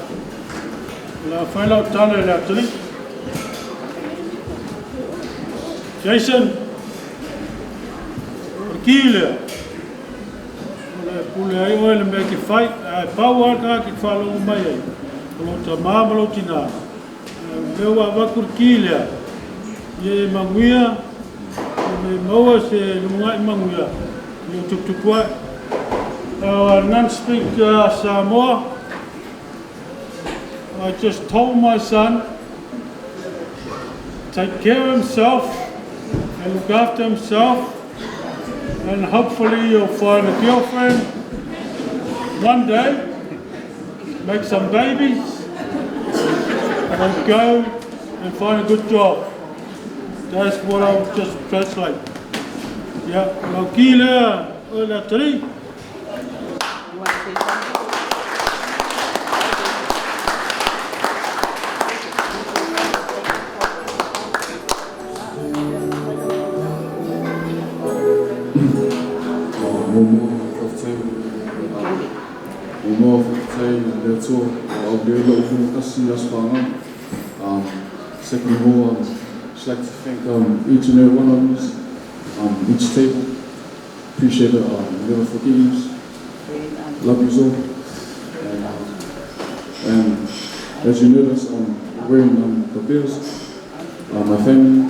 o le a fai lau tala i le atalii. Jason, o le ki lea, o le pule ai oe i le mea e te fai, ae pau lava le tagata e te faalogo mai ai, o lou tamā ma lou tinā. Ae o lea ua avatu le ki lea, ia e manuia, ia e maua se lumanai manuia, i lou tuputupu ae. Now, non-speak Samoa, I just told my son, take care of himself and look after himself, and hopefully you'll find a girlfriend one day, make some babies, and go and find a good job. That's what I'll just translate. Yeah, lau ki lea, o le atalii. You want to say something? Muamua faafetai muamua faafetai i le Atua ua aulia lou 21 aso fanau. Second of all, just like to thank each and every one of you, each table. Appreciate it. Never forget you. Love you all. And as you notice, I'm wearing the bills. My family.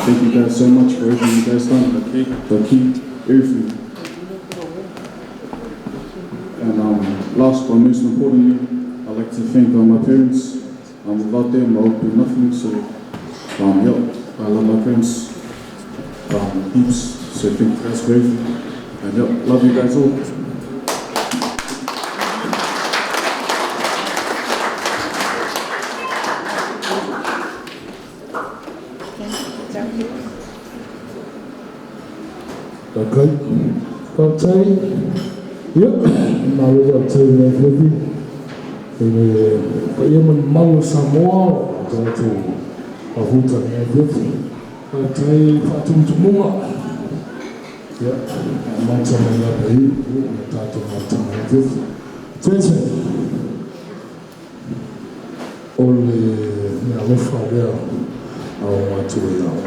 Thank you guys so much for everything you guys done. The cake, the key, everything. And last but most importantly, I'd like to thank my parents. Without them, I would be nothing. So, yeah, I love my parents heaps. So thank you guys for everything. And yeah, love you guys all. Thank you. Okay. Faafetai. Ia, malo faafetai i le afiafi. I le paia ma le mamalu o Samoa o tatou mafuta i le afiafi. Faafetai faatumutumuga. Ia, amata mai lava i le tatou mafuta i le afiafi. Jason, o le meaalofa lea a o matua ia oe.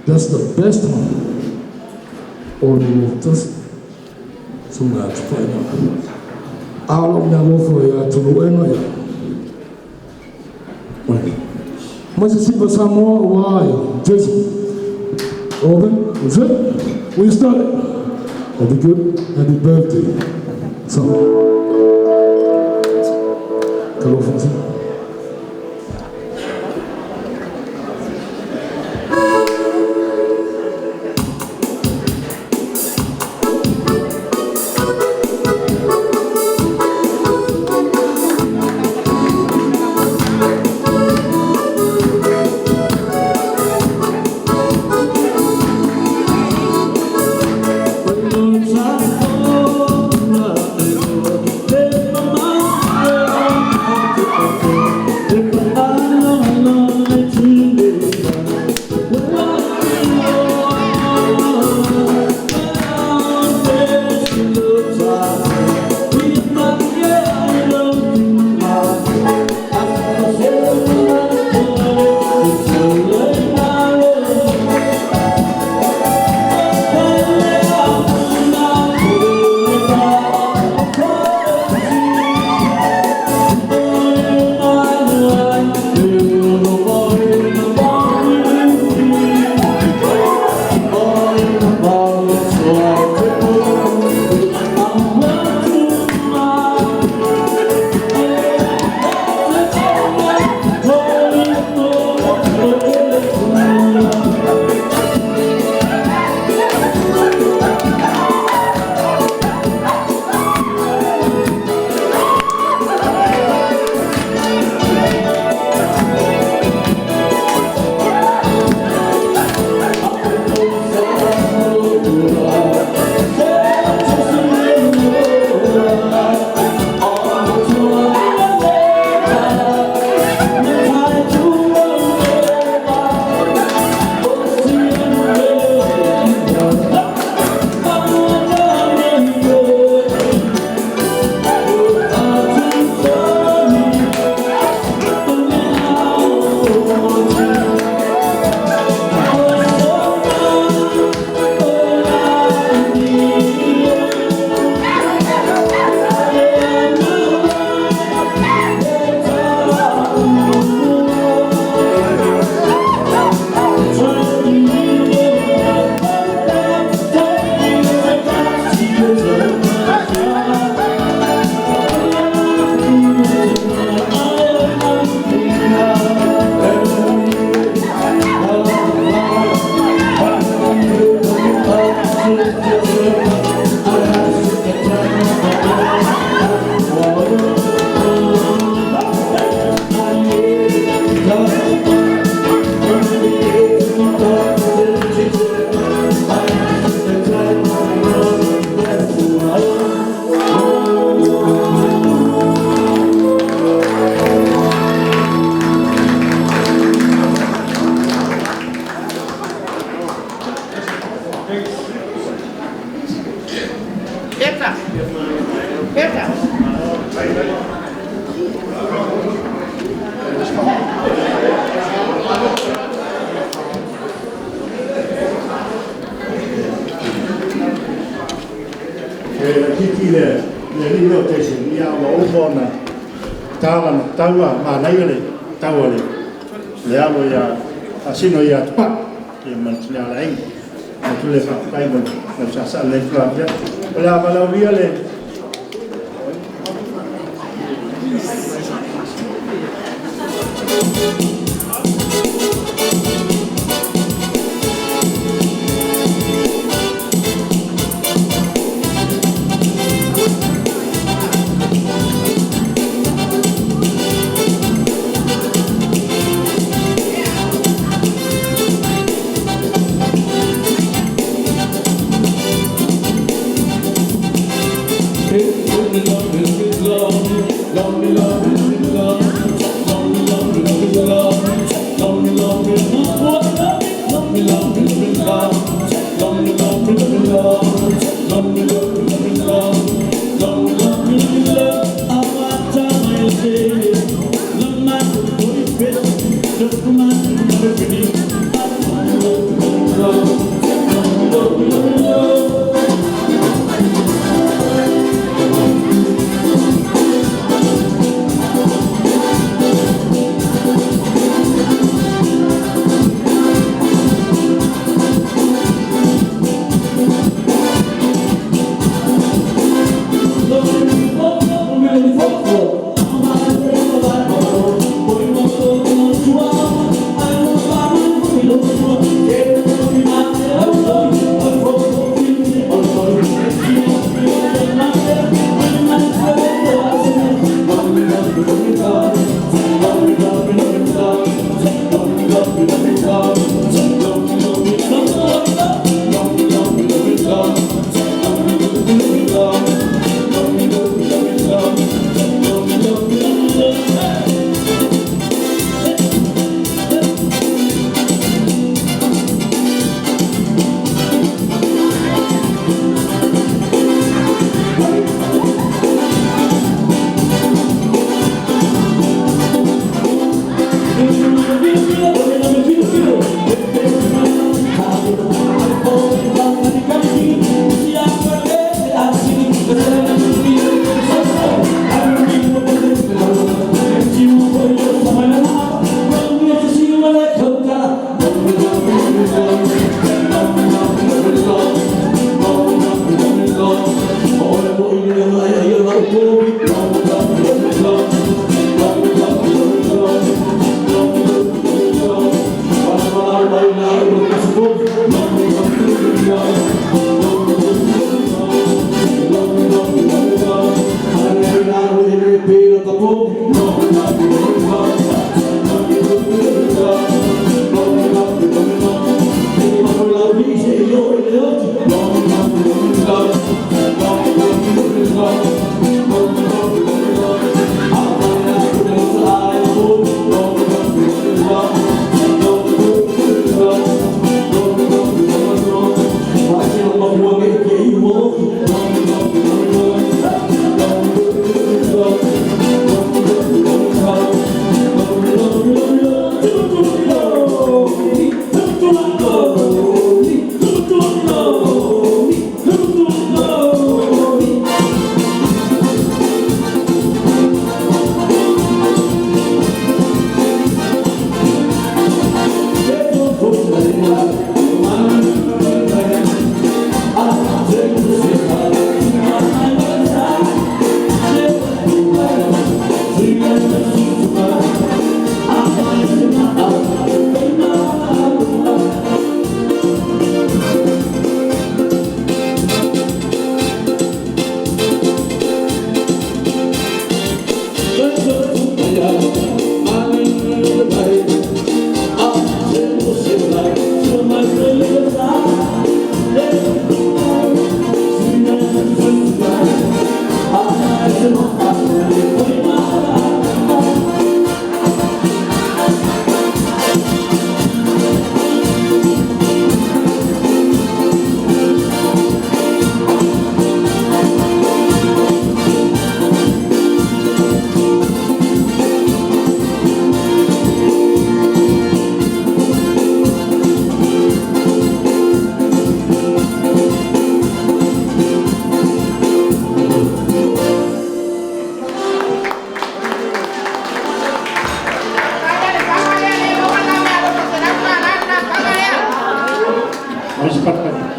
That's the best one. O le tasi sunga atu whainga. A o lau meaalofa ia tulu ena ia. Mai. Mai se siva Samoa ua ia. Jason. Open. That's it. We start it. That'll be good. Happy birthday. So. Kalofa. Peta. E titi le le li o te se ia o uma ona tala na taua manaia le taua le le alo ia asino ia tupa ia ma le ala inga o tu le whakapai mo le sa sa le kula ia o le avalaulia le.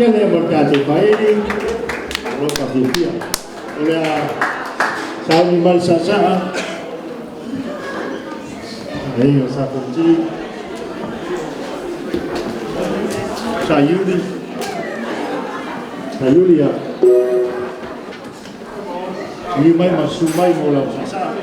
Keke lea mo le tatou vaeli, malo faafiafia. O le a sauni mai le saasaa, ai o sa Fonoti, sa Iuli, sa Iuli ia. Liliu mai ma susu mai mo lau saasaa.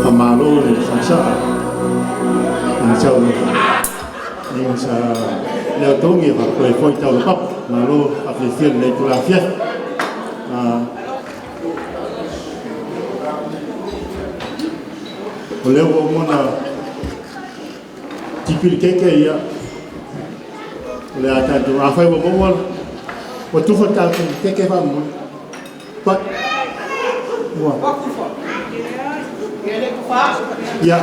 Faamalo le saasaa i sau i sa leo togi faapea foi tau le papa. Malo faafiafia i lenei itula afiafi. O lea ua uma ona tipi le keke ia. O le a tatou, afai ua maua, ua tufa le tatou keke faamolemole. But, ua. Ia,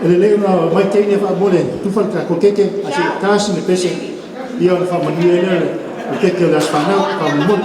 e lelei ona mai teine faamolemole tufa le tatou keke, ae se i tasi le pese, ia ona faamanuia ai lea o le keke o le aso fanau faamolemole.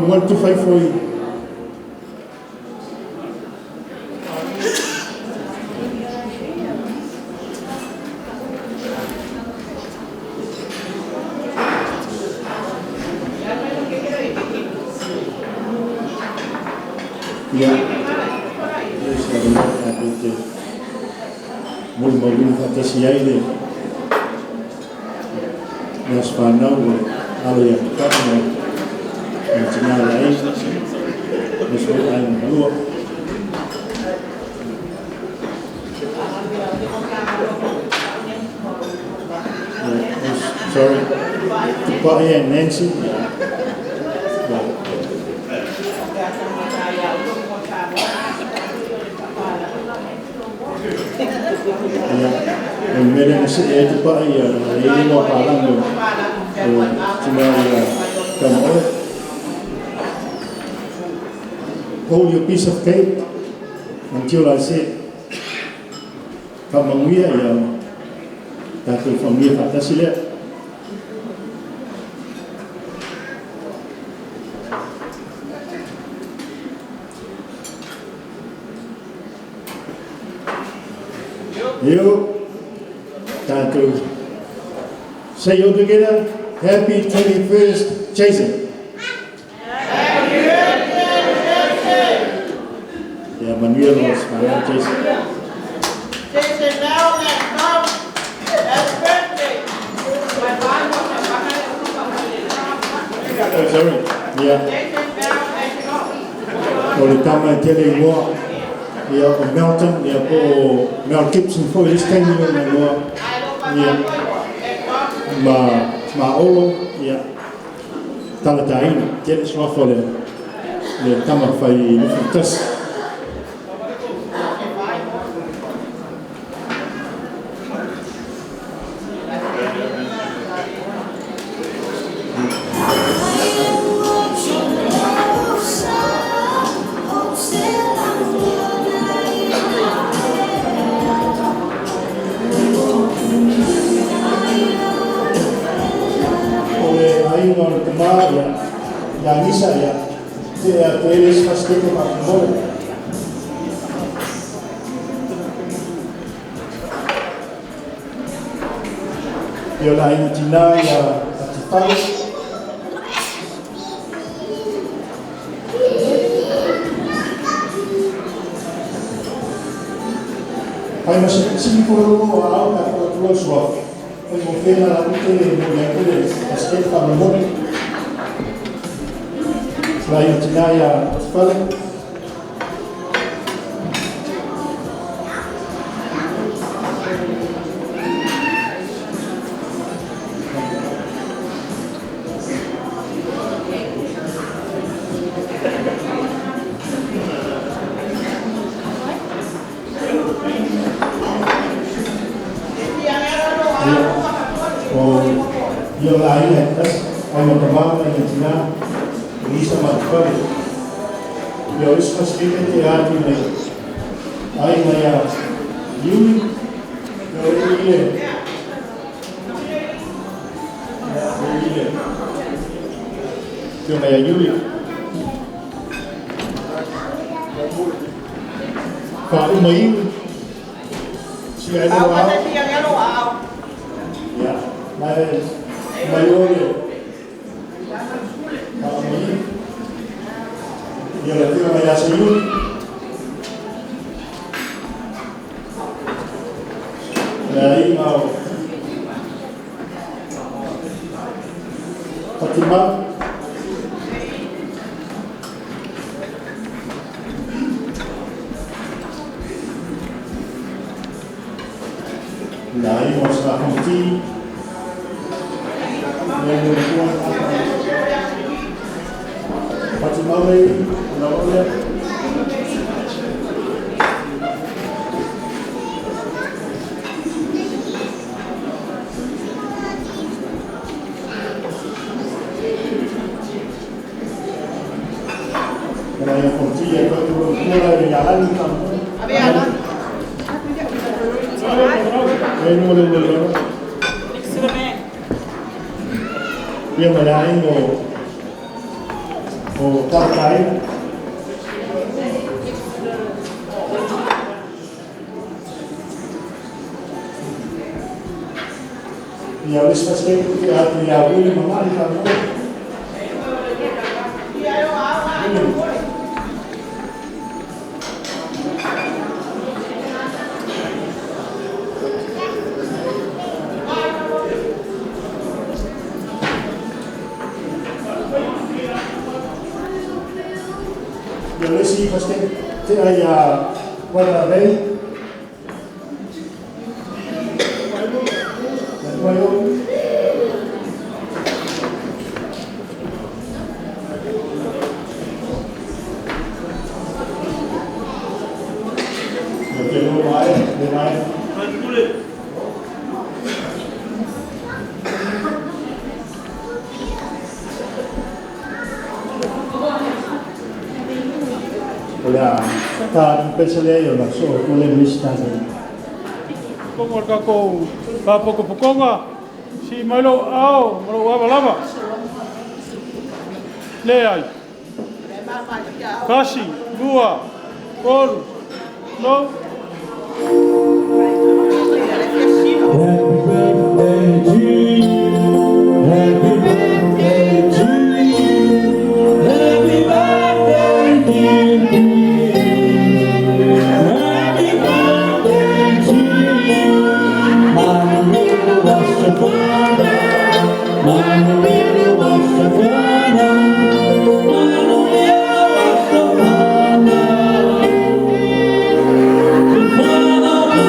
Manuel Tufaifoi. Ia, se avanoa tatou te molimauina faatasi ai le le aso fanau o le alo ia Tupai ma le tina o le aiga, aemaise foi aiga malua. Yeah, sorry, Tupai and Nancy. Yeah. Ia, o le mea lea na see ai Tupai ia e i ai loa palagi o tina ia Tamaoe. Hold your piece of cake until I say faamanuia ia tatou faamanuia faatasi lea. Io, tatou say all together, happy 21st, Jason. Happy birthday, Jason. Ia, manuia lo aso Jason. Jason Bell and Tom, happy birthday. Oh, sorry. Ia, Jason Bell and Tom. o le tama e tele igoa, ia o Melton, ia po o Mel Gibson foi le isi taimi lona igoa. Ia, ma Olo, ia, talataina, tele suafa o le tama fai 21. O le aiga o le tamā ia, ia Gisa ia, te ea te ele isi fasikeke faamolemole. Ia o le aiga tinā ia Atifale. Fai ma se sili fololo o au ka ko atu suafa. Fai mo fena la tele mo le tele fasikeke faamolemole. Le aiga tinā ia Atifale. Ia, o ia o la aiga e tasi, aiga tamā ma aiga tinā, o Gisa ma Atifale. Ia o isi fasikeke te atu nei aiga ia Iuli, ia o ile. Ia, o ile. Afioga ia Iuli. Faauma iu. Sia ai Au lo kata au. sia ngelo au. Ia, mai mai o le faauma iu. Ia le afioga ia Seiuli. Le aiga o Fatima. Le aiga o Safonti. Le mo le kua. Fatima le na o le. Le aiga Fonti e koe tu kua la e alani ka. Abe ala. E no le le le. Next to the man. Ia ma le aiga o O Tatai. Ia o le isi First Lady ia atu ia William Mamali faamolemole. William. Ia o le isi First Lady tea ia Wada Ray. Ia tua i o. Ia te lua mai, le mai. O le a ta atu pese lea i ona soo o le Minisita nei. Kongo o le tatou fapotopotoga, sii mai lou aao ma lou avalava. Leai. Tasi, lua, tolu, no. Happy birthday to you. Happy birthday to you. Happy birthday, dear Queen. Happy birthday to you. Manuela was a father. Manuela was a father. Manuela was a father. The father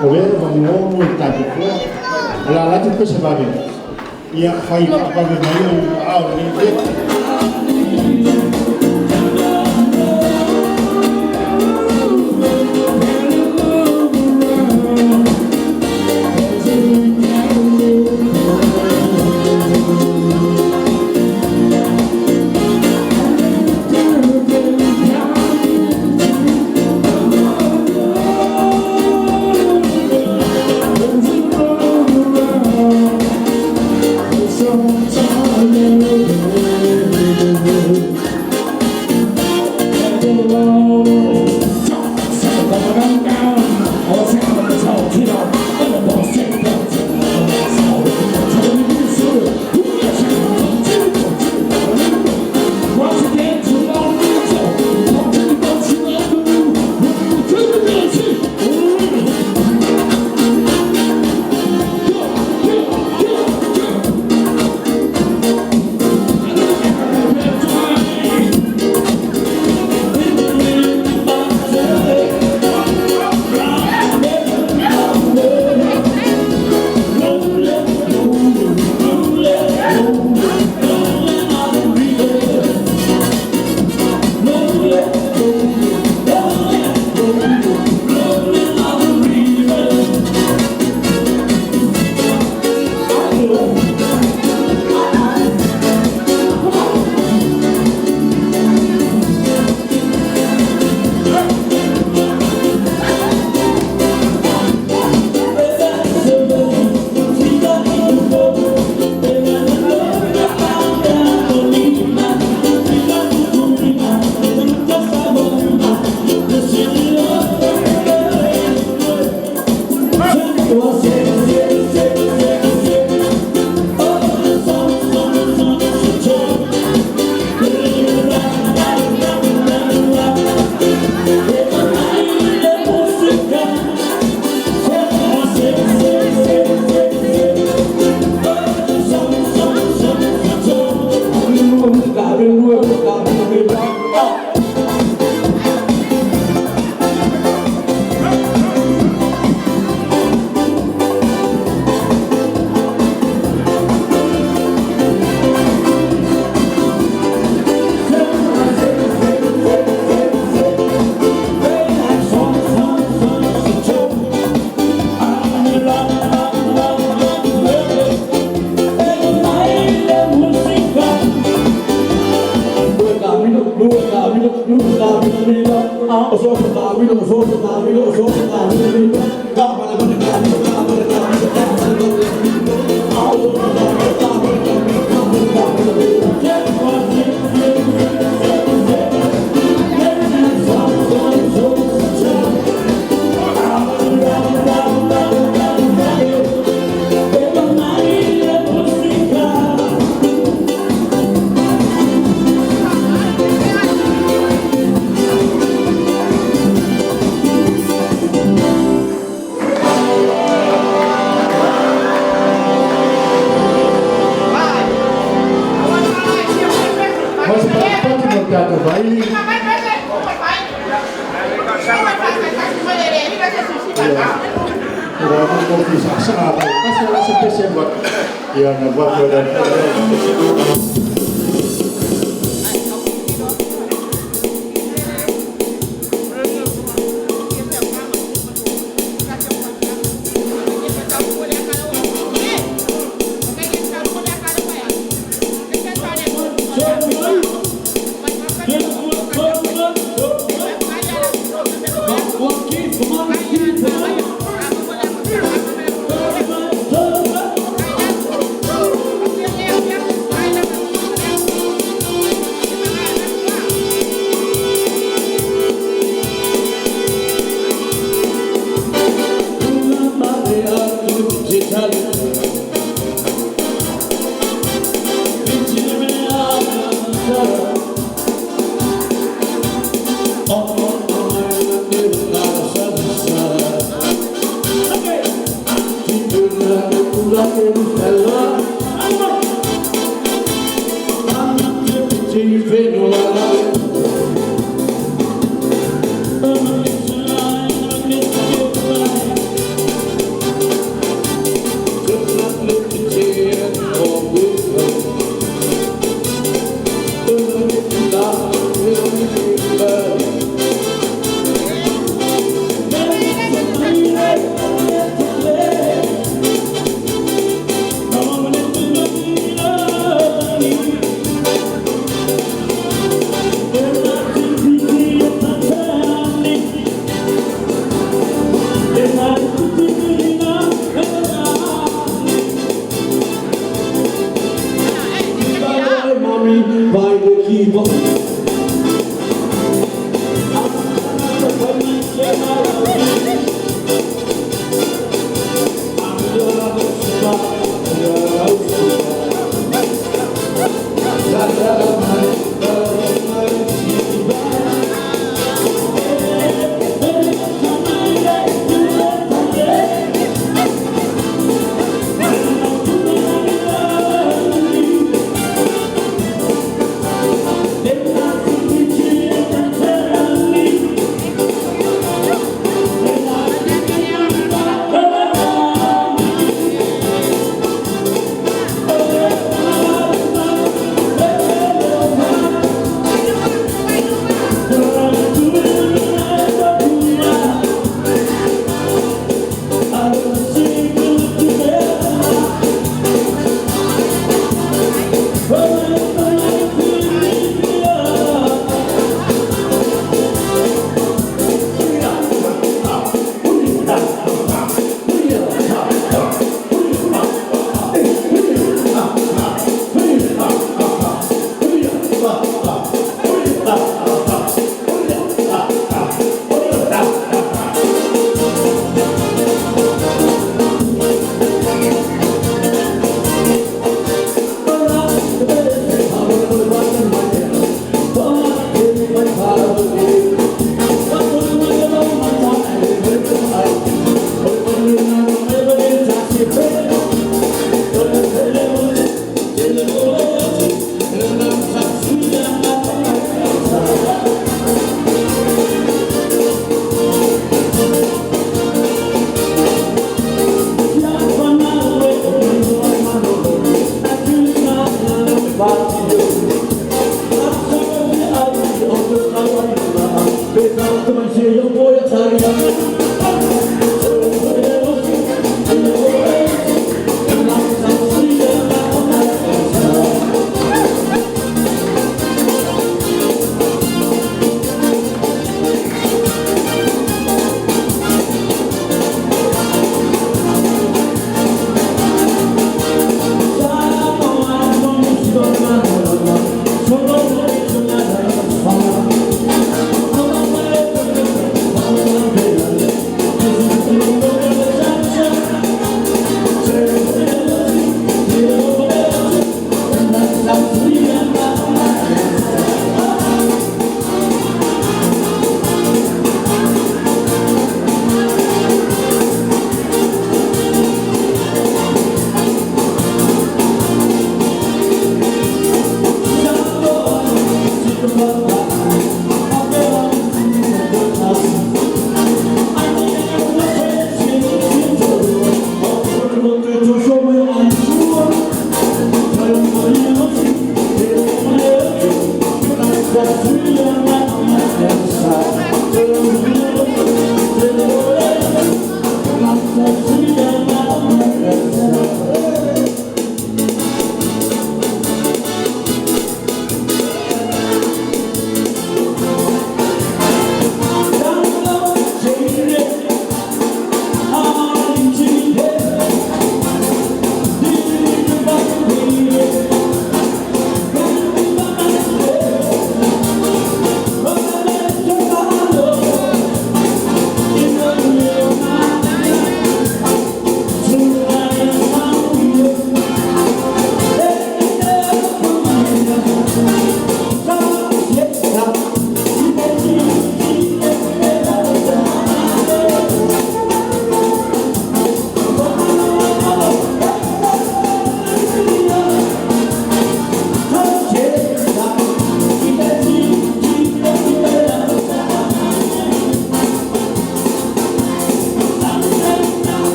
O lea e valuo mo le tatou toa. O le a alu atu le pese vave. Ia fai faavave mai ou aao lenei mea. Go, go, go, go.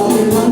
I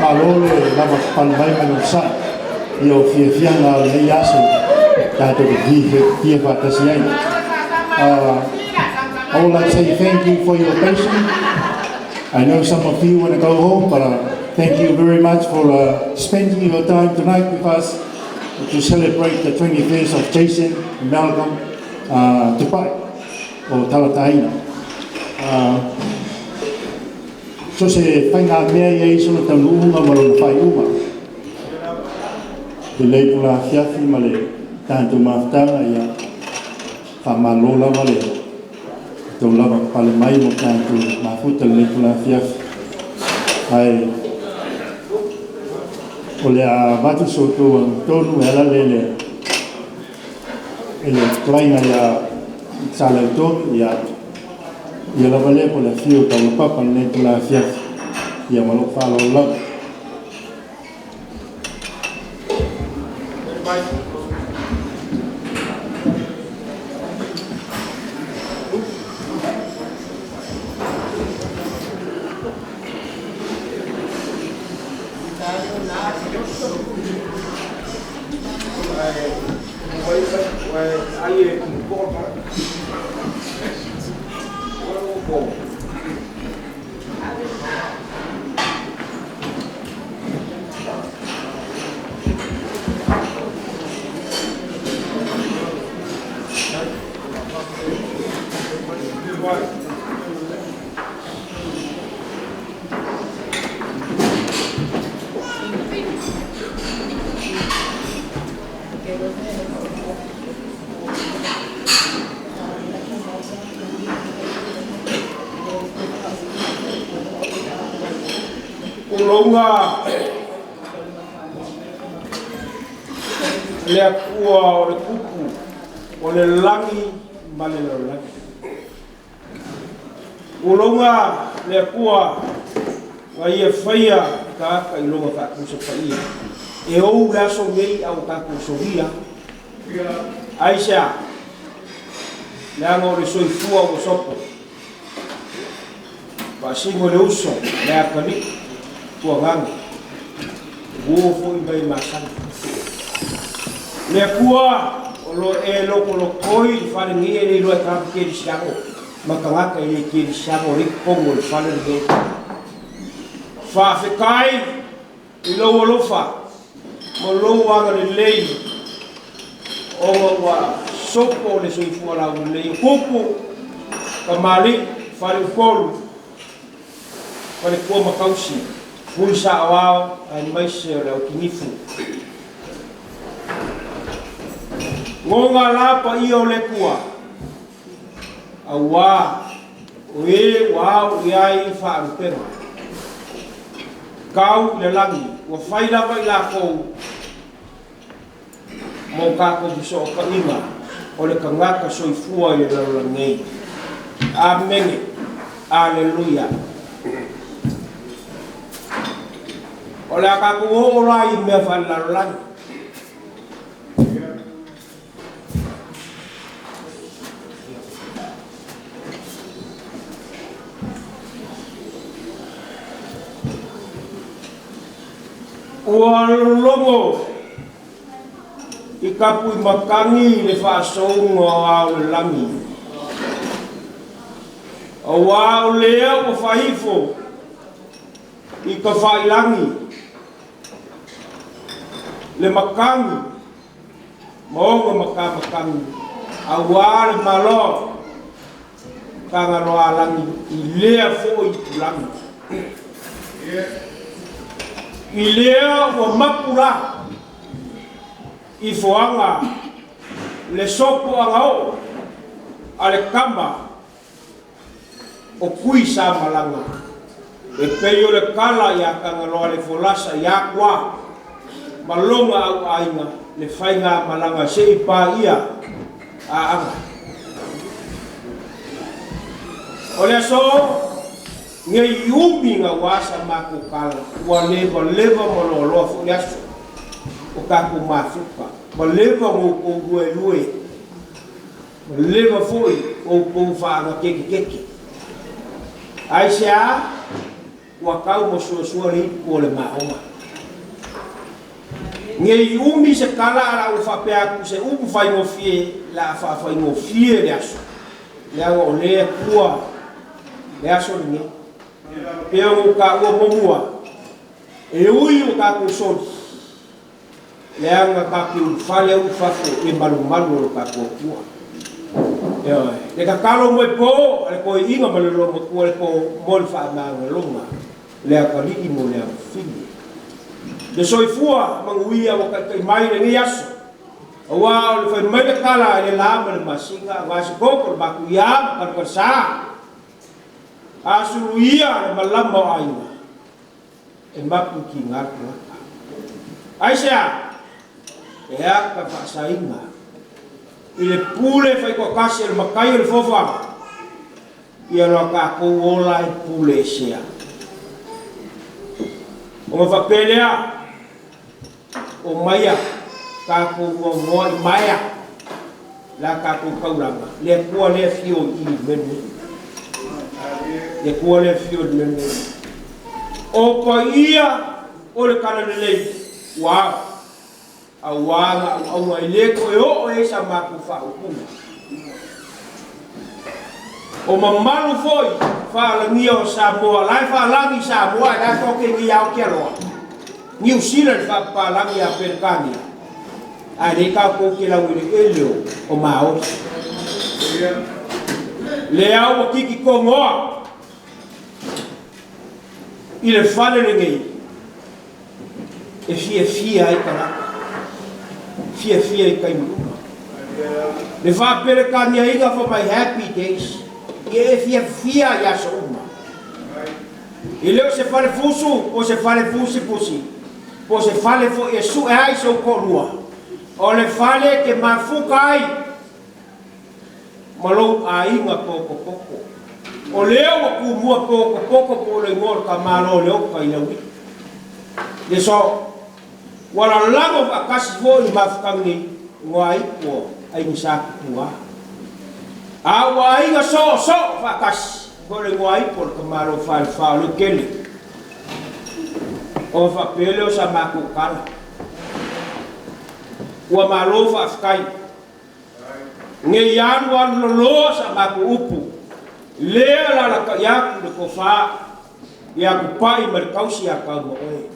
Faamalo le lavapapale mai ma le onosai i o fiafiaga o lenei aso tatou te fiafia faatasi ai. I would like to say thank you for your patience. I know some of you want to go home, but thank you very much for spending your time tonight with us to celebrate the 21st of Jason and Malcolm Tupai, or Talataina. So se faiga mea ia i sona taunuuga ma lona faaiuga. Lelei po la afiafi ma le tatou mafutaga ia faamalo lava le tou lava pale mai mo tatou mafuta lenei po la afiafi. Ae o le a avatu so outou agatonu e ala lea i le fetalaiga ia Saleutogi ia ia lava lea po o le afio o Taulapapa lenei po la afiafi ia ma lou faaaloalo lava. Ulouga le Atua o le kupu o le lagi ma le lalolagi. Ulouga le Atua na ia faia tagata i lona faatusa paia. E ou le aso nei a ua tatou solia. Aisea? Leaga o le soifua ua sopo. Faasino le uso le atalii tuagaga ua fo'i mai masani. Le Atua o lo e lokolokoi i le falenei e le iloa e tagata kerisiano ma tagata e le kerisiano o le totonu o le fale lenei. Faafetai i lou alofa ma lou agalelei ona ua sopo le soifua laulelei o tupu, tamalii, faleupolu, faletua ma tausi, fui saoao aemaise o le aukinifu. Goga la paia o le Atua, auā o e ua ao i ai faalupega tau i le lagi, ua fai lava i lakou mo tatou fesootaiga o le tagata soifua i le lalolagi nei. Amene. Aleluia. O le a tatou oo la i mea faalelalolagi. Ua logo i Tapuimatagi le faasouga o ao o le lagi, auā o lea ua faaifo i tafailagi le matagi ma ona matamatagi, auā le Malo Tagaloalagi i lea foi itulagi. I lea ua mapu la i foaga le sopo agaoo a le kama. O kui sa malaga e pei o le kala iā Tagaloa le folasa iā Kua ma lona au aiga le faigamalaga se'i paia Aana. O le aso nei umi gauā sa matou kala ua levaleva ma loaloa foi le aso o tatou mafuta ma leva ona outou luelue ma leva foi outou faagakekekeke. Aisea? Ua tau ma suasua le ipu o le maoga. Nei umi se tala a la ua faapea atu se upu faigofie la a faafaigofie le aso, leaga o le Atua le aso lenei. Pei ona ou taua muamua, e ui o tatou soli, leaga tatou te ulufale au i fafo i le malumalu o lo tatou Atua. Ioe. Le tatalo mo e po a le toeaina ma le loomatua le po mo le faamagaloga le atalii mo le afafine. Le soifua manuia ua taitai mai lenei aso, aua o le fai mai le tala i le la ma le masina, aua se koko le matuia ma talutalesa, a suluia le malama o aiga, e mapu i tiga le tagata. Aisea? E ata faasaina i le pule faitoatasi a le matai o le foafoaga, ia loa tatou ola e pule esea. Ona faapea lea, Omaia tatou muamua i maea la tatou taulaga, le Atua lea fio i i le mea lenei. Le Atua lea fio i le mea lenei. O paia o le Talalelei ua ao, auā na auauna e le toe oo i ai sa matou faaupuga. O mamalu foi faalagia o Samoa, la e faalagi Samoa ae la e toke nei Aotearoa, Niu Sila le faapapalagi ia Peretania, ae lea tatou te lau eleele o Maori. Lea ua tiki togoa i le fale lenei e fiafia ai tagata, fiafia i taimi uma. Le faaperetaniaina for my happy days, ia e fiafia i aso uma. E le o se fale fusu, po o se fale fusifusi, po o se fale foi e sue ai sou toalua. O le fale e te mafuta ai ma lou aiga potopoto. O lea ua tumua potopoto po o le igoa o le tamaloa o Leota i Laui'a. Le so, ua lalago faatasi foi le mafutaga nei, igoa ipu o Aiga Sa Tupua. A ua aiga soosoo faatasi foi le igoa ipu o le tamaloa Falefa o Leutele. Ona faapea lea o sa matou tala. Ua malo faafetai. Nei alu alu loloa sa matou upu, lea lalata'i atu le tofa ia Tupai ma le tausi ia Taumaoe.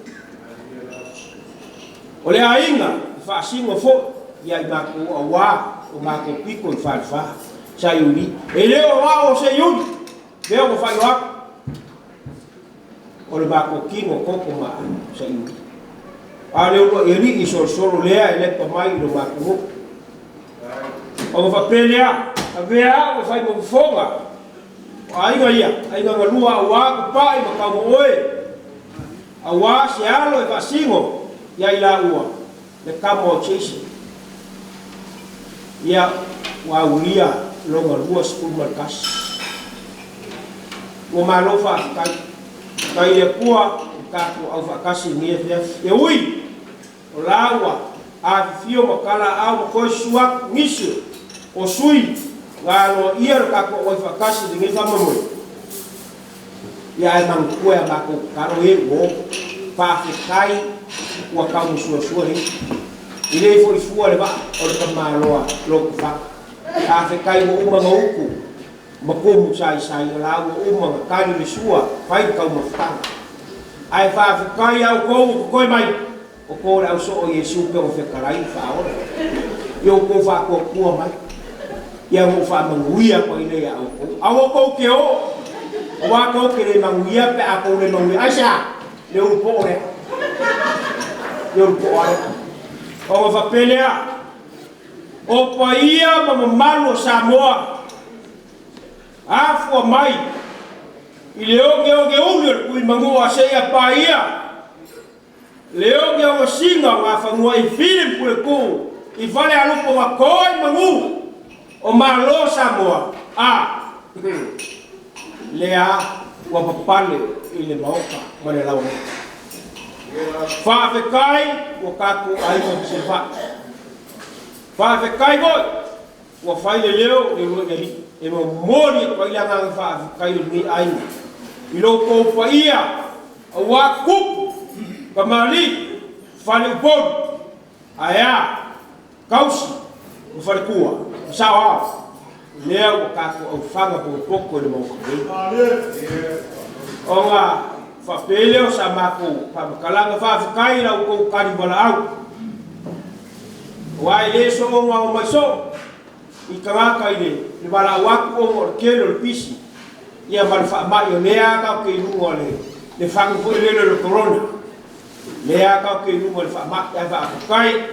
O le aiga e faasino foi ia i matou auā o matou pito i Falefa, Saiuli. E le o ao o Seiuli, lea ua faailoa atu, o le matou tino toto ma Saiuli. A o le uluai alii solosolo lea e lepa mai i lo matou nuu. Ona faapea lea, Avea au e fai ma fofoga o aiga ia, aiga galua auā Tupai ma Taumaoe, auā se alo e faasino ia i laua le tama o Jason. Ia, ua aulia lona 21. Ua malo faafetai. Faafetai i le Atua ua tatou aufaatasi i lenei afiafi. E ui o la ua afifio ma talaau ma toe susu atu nisi o sui na aloaia le tatou auai faatasi i lenei faamoemoe, ia ae manatua e a matou tatalo e ua faafetai ua tau masuasua nei. E le foi fua le vaa o le tamaloa lotofaga. Faafetai ua uma ona utu ma tumu saisai o la ua uma ona tali le sua fai le taumafataga. Ae faafetai a outou ua totoe mai o to le ausoo o Iesu pe ua fetalai le faaola i outou faatuatua mai ia na ou faamanuia atu ai lea ia outou. Aua tou te o aua tou te le manuia pe a tou le manuia. Aisea? Le ulu poo lea. Le ulu poo lea. Ona faapea lea, O paia ma mamalu o Samoa, afua mai I le ogeogeuli o le tuimanua seia paia le ogeogesiga o Gafanuaifili ma Puletuu i Falealupo na to ai manu o Malo o Samoa, a lea ua papale i le Maota ma le lalolagi. Faafetai ua tatou aiga fesilafai. Faafetai foi ua fai le leo o le uluai alii e momoli atu ai le agaga faafetai o lenei aiga i lo outou paia aua tupu, tamalii, faleupolu, ae a, tausi ma faletua ma saoao, lea ua tatou aufaga potopoto i le Maota nei. Ona faapea lea o sa matou faamatalaga, faafetai i la outou tali valaau, aua e le soona omai soo i tagata i le valaau atu ona o le tele o le pisi ia ma le faamai o lea tatou te i luga o le fagu foi lele o le corona, lea tatou te i luga o le faamai, ae faafetai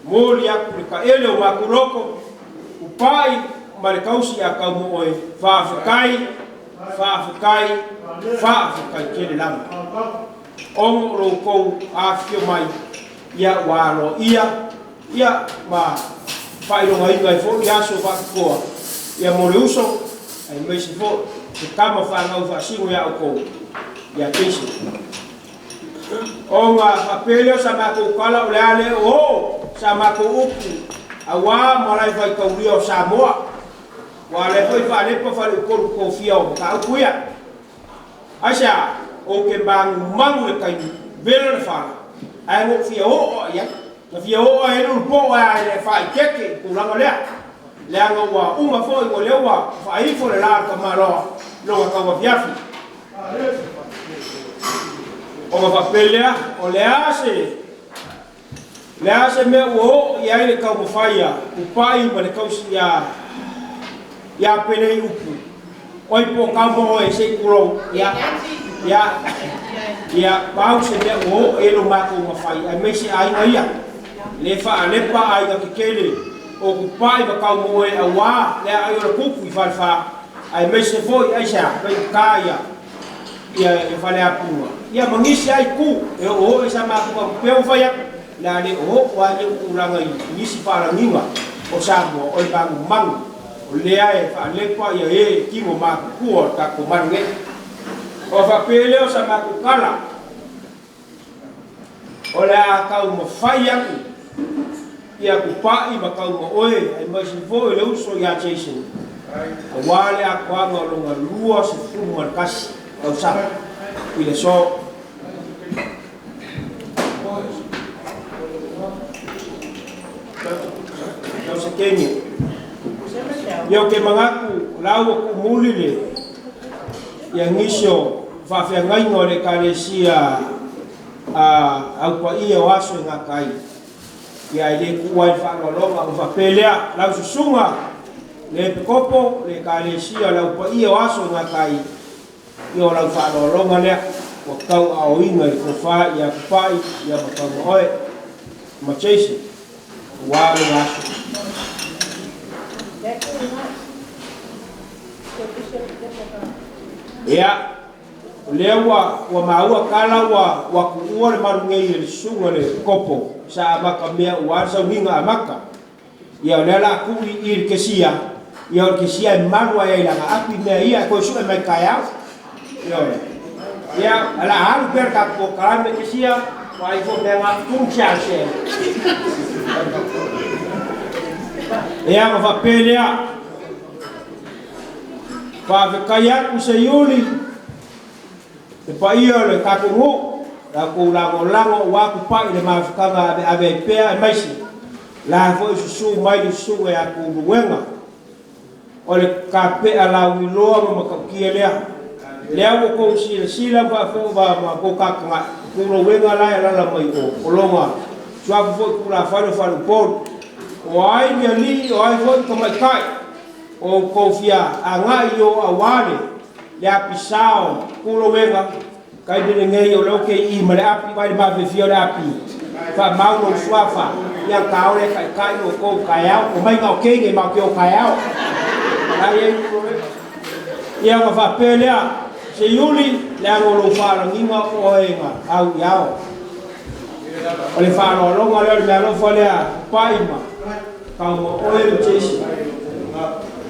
momoli atu le taele o matou loto upai ma le tausi ia tau mo oe. Faafetai, faafetai, faafetai tele lava ona o lo outou afifio mai ia ua aloaia ia ma faailogaina ai foi aso faapitoa ia mo le uso aemaise foi se tama fanau faasino ia outou ia Jason. Ona faapea lea o sa matou tala o le a le oo sa matou upu auā malae faitaulia o Samoa, ua lea foi faalepa faleupolu tofia o mataupu ia. Aisea? Ou te magumagu i le taimi, vela le fala, ae na ou fia oo lava i ai. Na fia oo lava i ai le ulupo ae le faaeteete i le tulaga lea, leaga ua uma foi ua lea ua faaifo le la a le tamaloa i lona tauafiafi. Ona faapea lea, o le a se le a se mea ua oo i ai le taumafai a Tupai ma le tausi iā iā Pelei upu, oi po o kau ma oe se i tulou, ia, ia, ia, pau se mea ua oo i ai lo matou mafai, aemaise aiga ia, le faalepa aiga tetele o Tupai ma kau ma oe auā le aai o le tupu i Falefa, aemaise foi aisea faigata ia ia ia Faleapuga ia ma nisi lava itu e oooo i sa matou faapea ua fai atu le a le oooo lava ni ou tulaga i nisi faalagiga o Samoa o le manumanu o lea e faalepa ia e e tino matutua o le tatou malu nei. Ona faapea lea o sa matou tala o le a taumafai atu ia Tupai ma Taumaoe aemaise foi le uso ia Jason aua le atoaga o lona 21 tausaga i le aso. Tau se kenge. Ia ou te manatu o la ua tuumuli le ia nisi o faafeagaiga o le Ekalesia a au paia o aso e gata ai. Ia ae le tuua ai le faaaloaloga ona faapea lea, lau susuga le Epikopo, le Ekalesia o le au paia o aso e gata ai, ia o lau faaaloaloga lea ua tauaaoina i le tofa ia Tupai ia ma Taumaoe ma Jason aua lona aso. Ia, o lea ua, ua maua tala ua, ua tuua le malu nei e le susuga i le Kopo sa amata mea ua le sauniga amata. Ia o lea la tuu i i le kesia, ia o le kesia e malu ai ai lana api mea ia e toe sue mai taeao. Ioe. Ia, o le a alu pea le tatou polokalame kesia, vaai foi mea na tung sia sia. Ia, ma faapea lea, Faafetai atu se iuli le paia o le tatou nuu, la outou lagolago aua tupai i le mafutaga aveave ai pea aemaise la foi susu mai le susuga ia Tuuluega o le kapea lauiloa ma matautia lea. Lea ua outou silasila ma faafofoga ma outou tatagai, o Tuuluega la e alala mai o, o lona suafa foi tulafale o Faleupolu. O ai ni alii, o ai foi ni tamaitai. O outou fia agai i o auā le le api sao kulouega taimi lenei o lea ou te ii ma le api vai le mafiafia o le api faamau lou suafa ia taole e taitai outou taeao omai na o teine ma te o taeao la iai kulouega ia ona faapea lea Seiuli leaga o lou faalagiga o oe na au i ao. O le faaaloaloga lea o le meaalofa lea pa'i ma kauma oe ma Jason.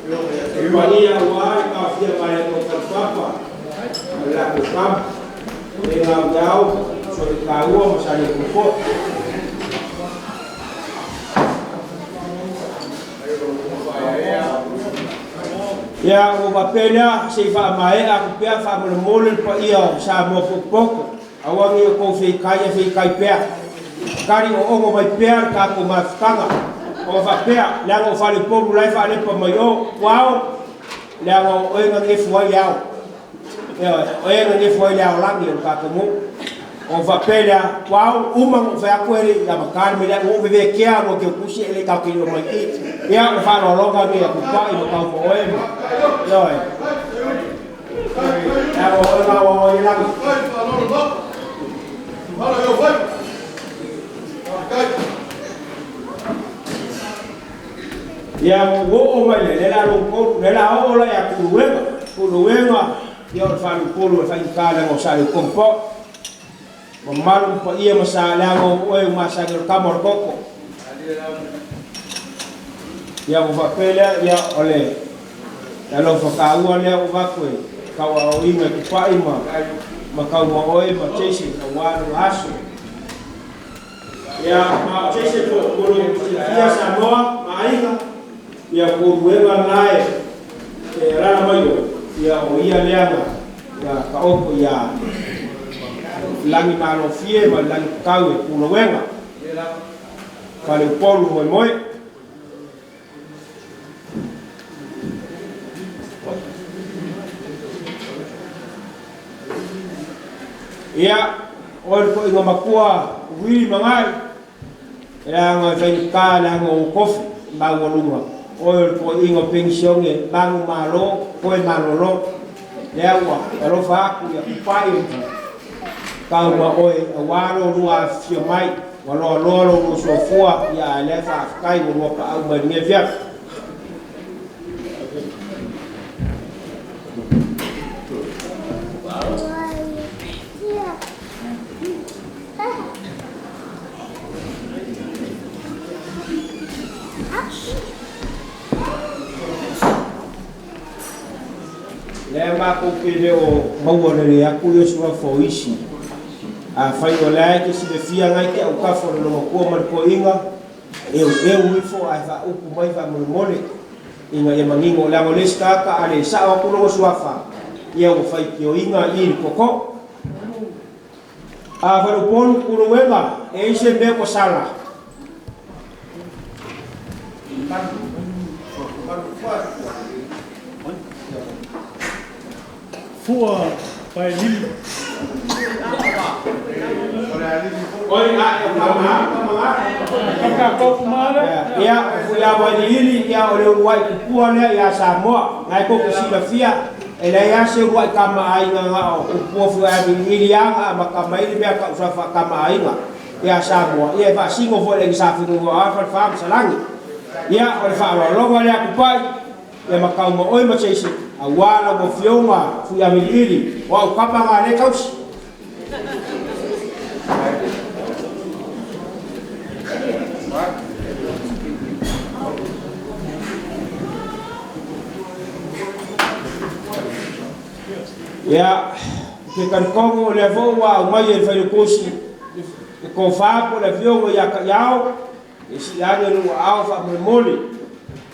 E paia auā le taofia mai le Tautalipapa ma le latou kama. E gau i ao, Soletaua ma Saletufo'i. Ia, ua faapea lea, se i faamaea atu pea faamolemole le paia o Samoa potopoto, aua ne i outou feitai ae feitai pea. Tali oono mai pea le tatou mafutaga. Ona faapea, leaga o faleupolu la e faalepa mai o, Puao, leaga o oe na nefu ai le ao. Ioe, o oe na nefu ai le aolagi o le tatou nuu. Ona faapea lea, Puao, uma ona ou fai atu e le i amata le mea lea, ua ou vevekea lua teutusi e le i tatou te iloa mai i i. Ia, o le faaaloaloga lenei a Tupai ma Taumaoe ma, ioe. Leaga o oe na aoao ai le lagi. Ia, ua ou oo mai lea, lea la lou tolu, lea la oo la ia Tuluega. Tuluega, ia o le faleupolu o le faigata leaga o Saleupolu foi. Mamalu ma paia ma sa leaga o oe ua masani o le tama o le toto. Ia ua faapea lea, ia o le alofa taua lea ua avatu e tauaoina e Tupai ma ma Taumaoe ma Jason aua lona aso. Ia ma o Jason foi mo lou silafia Samoa ma aiga, ia puuluega lena e e alaala mai oe, ia o ia lea na na taoto ia Lagi Malofie ma le Lagi Tatau e Pulowega, Faleupolu moemoe. Ia, o le toaiga matua Wili Magai, leaga e faigata leaga o ou tofi maualuga. Oe o le toaiga penisione manumalo, toe malolo. Lea ua alofa atu ia Tupai tau ma oe auā lo lua afifio mai, ua loaloa lo lua soifua, ia ae lea faafetai ua lua paau mai i lenei afiafi. Lea matou te le o maua lelei atu ia suafa o isi. Afai o la e te silafia ngai te autafa o le lomatua ma le toeaina, eueu ifo ae faaupu mai faamolemole ina ia manino, leaga o le isi tagata a le sao atu lona suafa, ia ua faitioina i le tootoo. A faleupolu puluega, e i ai se mea ua sala. Fua paelima. Oi, a e kama, kama. Ia, o Fuiavailiili, ia o le uluai tupua lea ia Samoa. Nai ko te silafia, e leai lava se uluai kamaaiga na o tupua Fuiavailiili lava na amata mai le mea tau sa faakamaaina ia Samoa. Ia e faasino foi i le sa finagalo a Falefa ma Salani. Ia, o le faaaloaloga lea Tupai, ia ma tau ma oe ma Jason, auā lau afioga Fuiavailiili, o au kama na lea tausi. Ia, ou te talitonu o lea foi ua aumai e le Failautusi le tofa po o le afioga ia Ta'iao e sii ane lou aao faamolemole,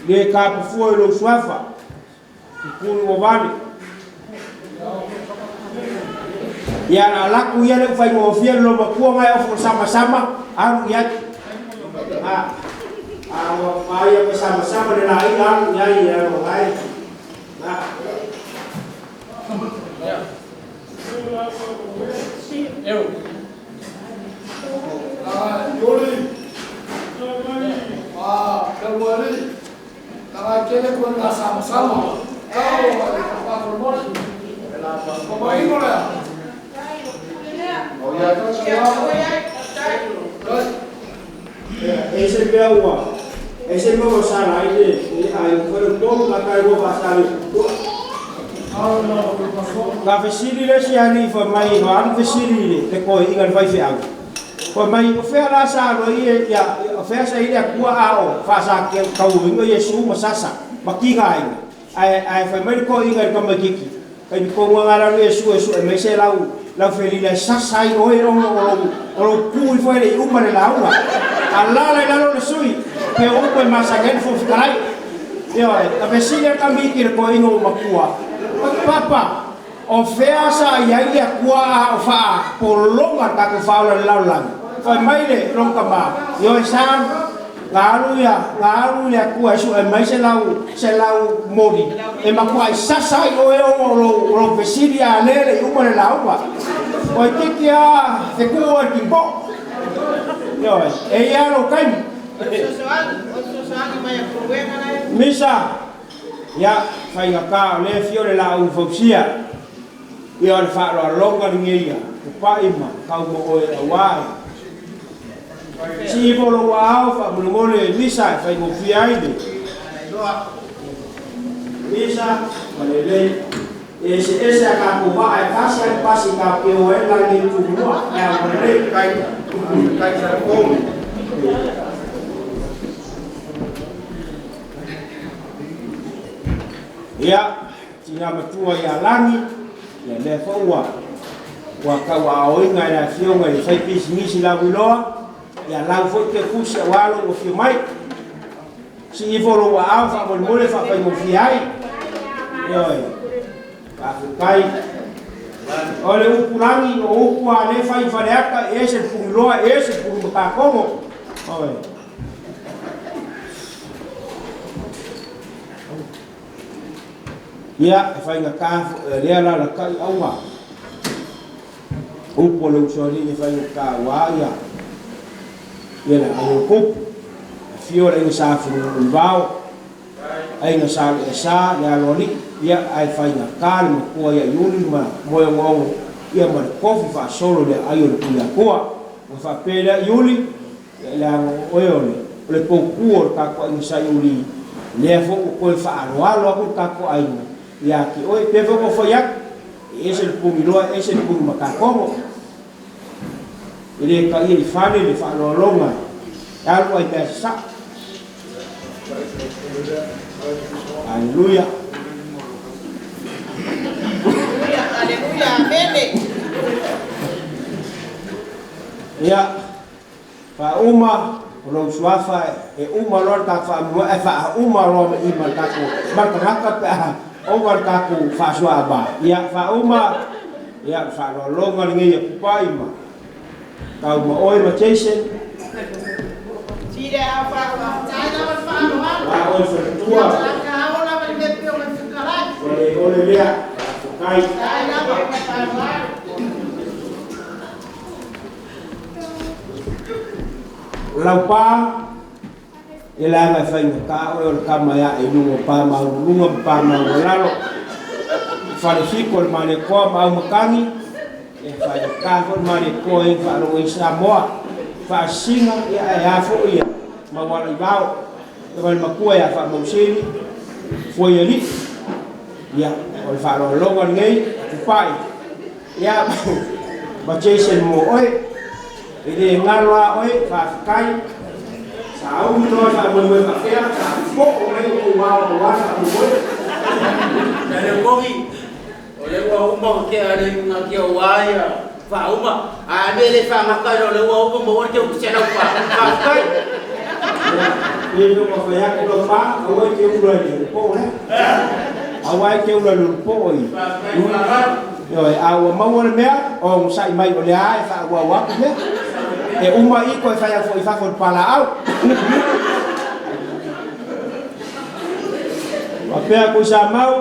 le tapafua i lou suafa, Tutulu ua vale. Ia, na alaku ia le ufaigofie le lomatua ngai ofo samasama, alu i ai. A, a ua maia pe samasama le laina alu i ai e alo ngai. Na. E se mea ua, e se mea ua sala ai le ai o fale tolu ka tai ua faasale. Na fesili le isi alii fai mai na alu fesili i le toeaina le faifeau fai mai, O fea la sa alu ai ia, o fea sa i ai le Atua a o faasatauina Iesu ma sasa ma tigaina? Ae, ae fai mai le toeaina i le tamaitiiti, Taimi tonu lava na alu alu Iesu e sue mai se lau, lau felina e sasa ai oe ona o lou, o lou tu ifo e le i uma le lauga. Alaala i lalo le sui, pe o upu e masani ai le Fofoga Fetalai. Ioe, na fesili lava le tamaiti i le toeaina ua matua, Papa, o fea sa i ai le Atua a o faapologa le tatou faaola i le lalolagi? Fai mai le lona tama, Ioe son, na alu ia, na alu le Atua e sue mai se lau, se lau moli e matuai sasa ai oe ona o lou, o lou fesili a lea e le i uma le lauga. Toeitiiti lava fetuu oe i le kinipoo. Ioe, e i ai lava lou taimi. Misa, Ia, faigata o lea e afio le Laau Fausia, ia o le faaaloaloga lenei ia Tupai ma tau mo oe aua e sii ifo lou aao faamolemole Misa e faigofie ai le Misa ma lelei. E eseese a tatou vaa e tasi a le pasi tatou te o ai la lenei tumua e ao ma lelei. Ia, tina matua ia Lagi, ia lea foi ua ua tauaaoina e le afioga i le faipisinisi lauiloa, ia lau foi te tusi aua lou afio mai. Sii ifo lou aao faamolemole faafaigofie ai. Ioe. Faafetai. O le upu lagi, o upu a le fai i Faleata, e ese le Puliloa, e ese le Pulimatakogo. Ioe. Ia, e faigata foi lea alalatai auga. Upu a le usoalii e faigata aua ia ia le aiga o Kupu. Afio le aiga Sa Fununuivao, aiga Sa Leesa, le aloalii, ia ae faigata le matua ia Iuli ma Moeogoongo, ia ma le tofi faasolo i le aai o le Tuiatua. Ona faapea lea Iuli, Ia leaga o oe o le, o le poupu o le tatou aiga sa Iuli, lea foi ua toe faaaloalo atu le tatou aiga ia te oe. Pei foi ona ou fai atu, e ese le puliloa, e ese le pulimatatogo. E le taia i fale le faaaloaloga e alu ai mea sasaa. Aleluia. Aleluia, aleluia, amene. Ia, Faauma o lou suafa e uma loa le tatou faamoemoe ae faauma loa ma i ma le tatou ma le tagata pe a ova le tatou faasoaava. Ia faauma, ia o le faaaloaloga lenei a Pupai ma tau ma oe ma Jason. Ua oe le faletua. Ua le ole lea. Faafetai. Laupa, e leaga e faigata oe o le tama e ae i luga o pa maualuluga ma pa maualalo, Falefiko le Malietoa ma Aumatagi, e faigata foi le Malietoa e faalogo i Samoa, Faasisina, ia ae a foi ia Maualaivao, e ma le matua ia Faamausili, Fuaialii, ia o le faaaloaloga lenei, Tupai. Ia, ma Jason mo oe. E le galo a oe, faafetai. Sauni loa i faamoemoe faapea, sa popo mai o kou ao aua le faamoemoe. Ia le kogi, o lea ua uma ona tea le iuga tia ua ia faauma, a le le faagata ai loa o lea ua uma maua le teutu $100. Faafetai. Ia, ia ua fai atu lau pa, aua e te ula i le poo lea. Aua e te ula i le poo i. Faafetai. Ioe, a ua maua le mea, onosai mai o lea lava e faaauau atu mea. E uma i toe fai atu foi i fafo i le palaau. Faapea Tuisamau,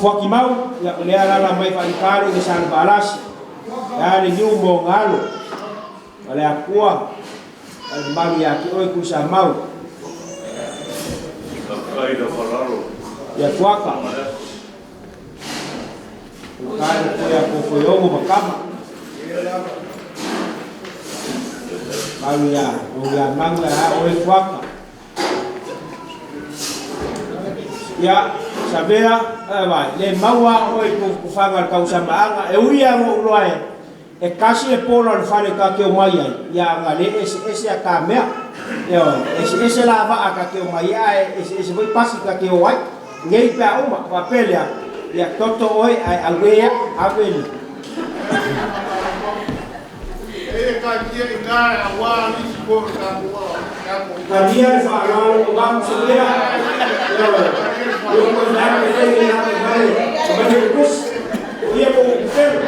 Fuatimau, ia o lea alaala mai Faaitale i le Salevaalasi, e a le niu mo ona alo, ma le Atua, ma le mamalu ia te oe Tuisamau. Ia Fuata. Ua tae le koe a Kofoiogo ma Kama. Mau ia, o ia manga a oe Fuata. Ia, Savea, vai, le maua oe i kufaga le tausamaaga e ui a uloa e e kasi le polo le fale ka ke o mai ai ia anga le ese ese a ka mea e o ese ese la va a ka ke o mai ai ese ese foi pasi ka ke o ai ngei pe a uma wa pelea ia toto oi ai awea aweli E ka kia i nā a wā nisi ko ka mua. Kalia le fa'aloalo o maku seia ioe io ko na ke fai ke na ke mai o mai ke kus o ia ko ku felo.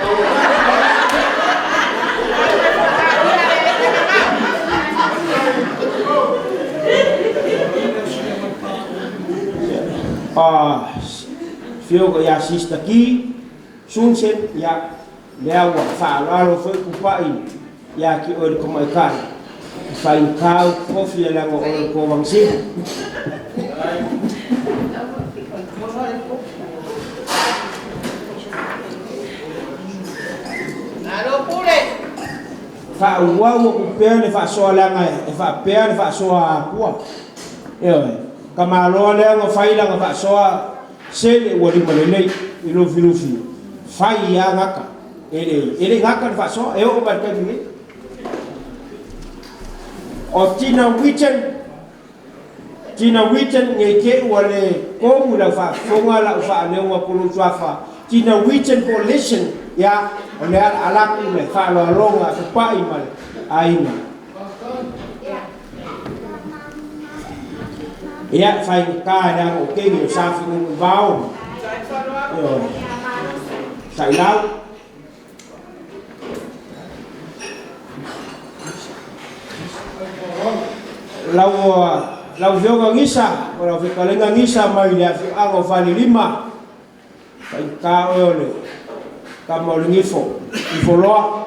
Ah, fioga ia sista ki sunsen ia lea ua fa'aloalo foi kupa'i ia ki oe le koma'ika'i faigakau kofi e laga o le kovagasina. Alo pule. Fa'auau aku pea le fa'asoa leaga e fa'apea le fa'asoa akua ioe kamaloa lea ga fai laga fa'asoa sele ua lima lelei i lufilufi fai ia gaka e le gaka le fa'asoa e o'o mai le taimi nei o Tina Witten Tina Witten ngei ke ua le komu lau fa'afofoga la'u fa'aleoga pulu tuafa Tina Witten Coalition ia o le ala alaku le fa'aloaloga kupa'i ma le aiga ia faigakā e leaga o kegi o safinu'u vao ioe sa'ilau. Lau lau fioga gisa o lau fekalega gisa mai le afio'aga o Falelima faigakā oe o le kama o le gifo ifoloa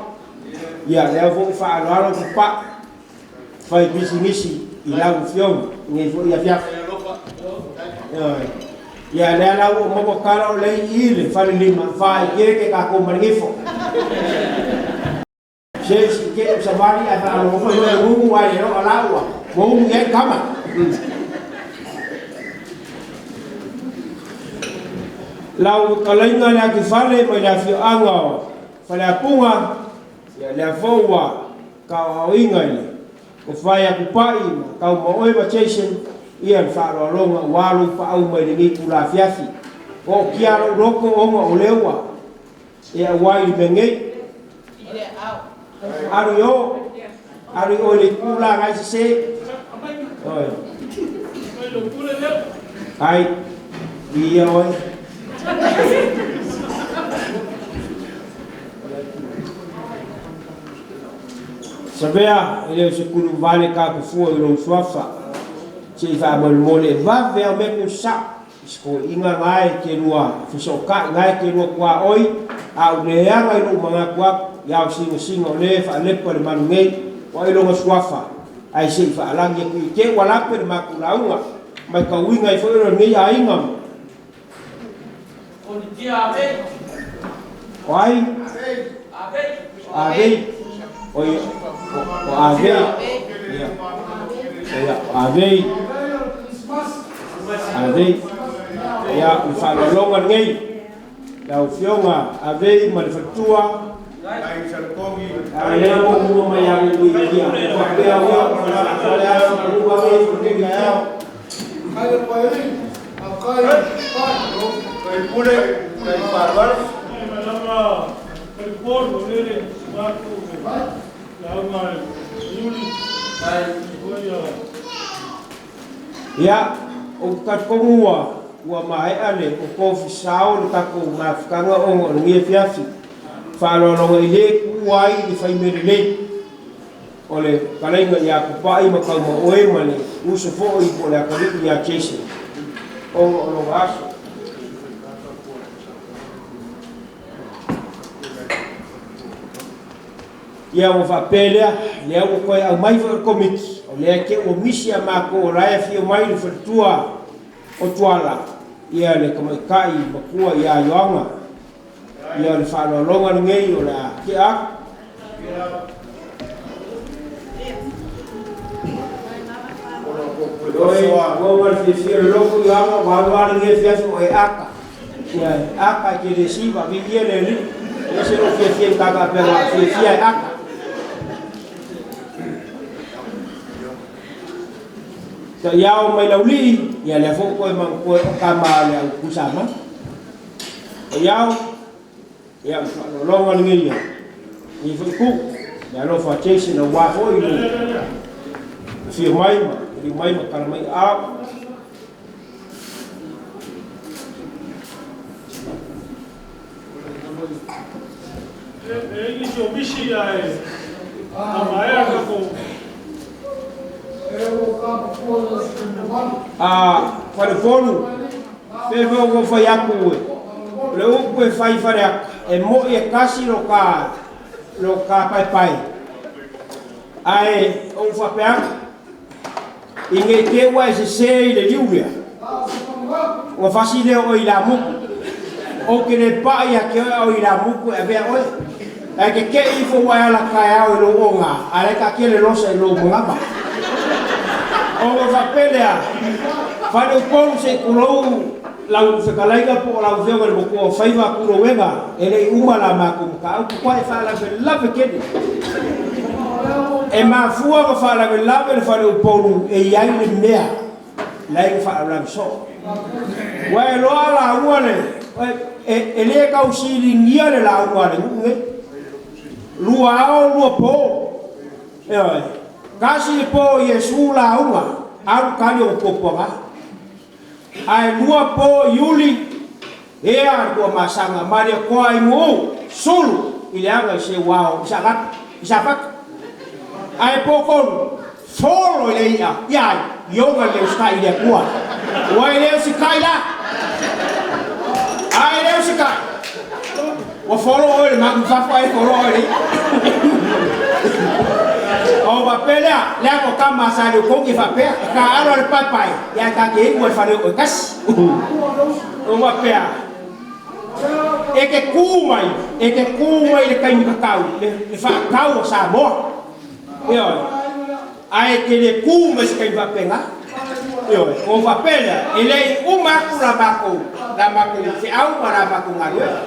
ia lea fo'u fa'aloalo kupa'i fai pisigisi i lau fioga nei fo'i afiafi ioe ia lea lau o maua kala o lei i le Falelima fa'aikeke kakou ma le gifo se si ke o savali ai fa'alogo foi oe ugu ai e lo'a la'ua ua ugu i ai kama. Lau kalaiga le akifale mai le afio'aga o Faleapuga ia lea fou ua ka'oa'oiga i le kofai akupa'i ma kaumaoe ma Jason ia le fa'aloaloga ua lou pa'au mai lenei tulafiafi o kia lo'u loko oga o lea ua e auai i le mea nei alu i o alu i o i le kulaga ai sesē oe ai ia oe. Savea e le o se kulu vale kapufua i lou suafa se'i fa'amolemole e vave ao mea ku sa'o i se ko'iga gae ke lua feso'oka'i gae ke lua kuaʻoi a u leaga i lo'u magatu aku ia o sigasiga o lē fa'alepa le manu nei o ai loga suafa ae se'i fa'alagi atu i te ua lape le makulauga mai kauiga ai fo'i o lenei aiga. O ai avei o o avei ia ia o avei avei ia le fa'aloaloga lenei lau afioga avei ma le faletua a le mo mua mai agu i ia fa'apea ua fale aso ua e Kai pule, kai whārwara. Malama kai polo lele maku lauga yuli kai ia. Ia o takomu ua ua mae'a le o pofisao le takou mafutaga oga o legia fiafi fa'aloaloga i lē ku'u ai le faimelelei o le kalaiga iā kupa'i ma kaumaʻoe ma le uso fo'i po o le akali'i iā Jason oga o loga aso. Ia ua fa'apea lea lea ua toe aumai fo'i o le komiti o lea ke ua misi a makou o lae afio mai le faletua o Tuala ia le tamaita'i matua iā Ioaga ia o le fa'aloaloga lenei o le a tea aku. Ioe, uaga le fiafia o le loto Ioaga ua alu lava lenei afiafi o e aka. Ioe, aka e te le siva, viia le Alii. E ese lou fiafia i matata faapea na o le fiafia e aka. Taiao mai Laulii, ia lea foi ua toe manatua o tama a le au Tuisamau. Taiao, ia o le faaaloaloga lenei a lenei foi itu. Le alofa a Jason aua foi le afio mai ma taliu mai ma tala mai aao. E i ai nisi o misi ae a maea tatou. A Faleupolu, pei foi ona ou fai atu o le upu e fai i Faleata, e moi e tasi lo ta lo ta paepae, ae ou faapea atu, i ne i te i ua e sese i le liu lea, ona fasi lea o oe ilamutu. Ou te le pai ia te oe a o ilamutu e avea oe. Ae te te i ifo ua e ala taeao i lou oga, a o la e taatia le losa i lou manava. Ona faapea lea, Faleupolu se i tulou lau fetalaiga po o lau afioga i le matua o faiva tulou-ega, e le i uma la matou mataupu, matua e faalavelave tele. E mafua ona faalavelave le faleupolu e i ai le mea la e na faalavelave soo. Ua e iloa lauga le, e le tau siligia le lauga a le nuu nei. Lua ao lua po. Ioe. Tasi le po o Iesu lauga, alu tali ona puapuaga. Ae lua po Iuli, ea le Tuamasaga, Malietoa i Mu'u, sulu i le aga i Seuao i Saanapu, i Safata. Ae po tolu, folo i le i'a, ia ai, i ona le usitai i le Atua. Ua e le usitai la? A e le usitai, ua folo oe i le magu i fafo ae folo oe i le i'a. Ona faapea lea, leaga o tama a Saleupougi e faapea, e taaalo lava i le paepae, ia ae ta te iu lava i le faleoo e tasi. Ona faapea, e te tu mai, e te tu mai i le taimi tatau, le faatau a Samoa. Ioe. Ae e te le tu mai i se taimi faapena. Ioe. Ona faapea lea, e le i uma atu la matou, la matou feau ma la matou galuega.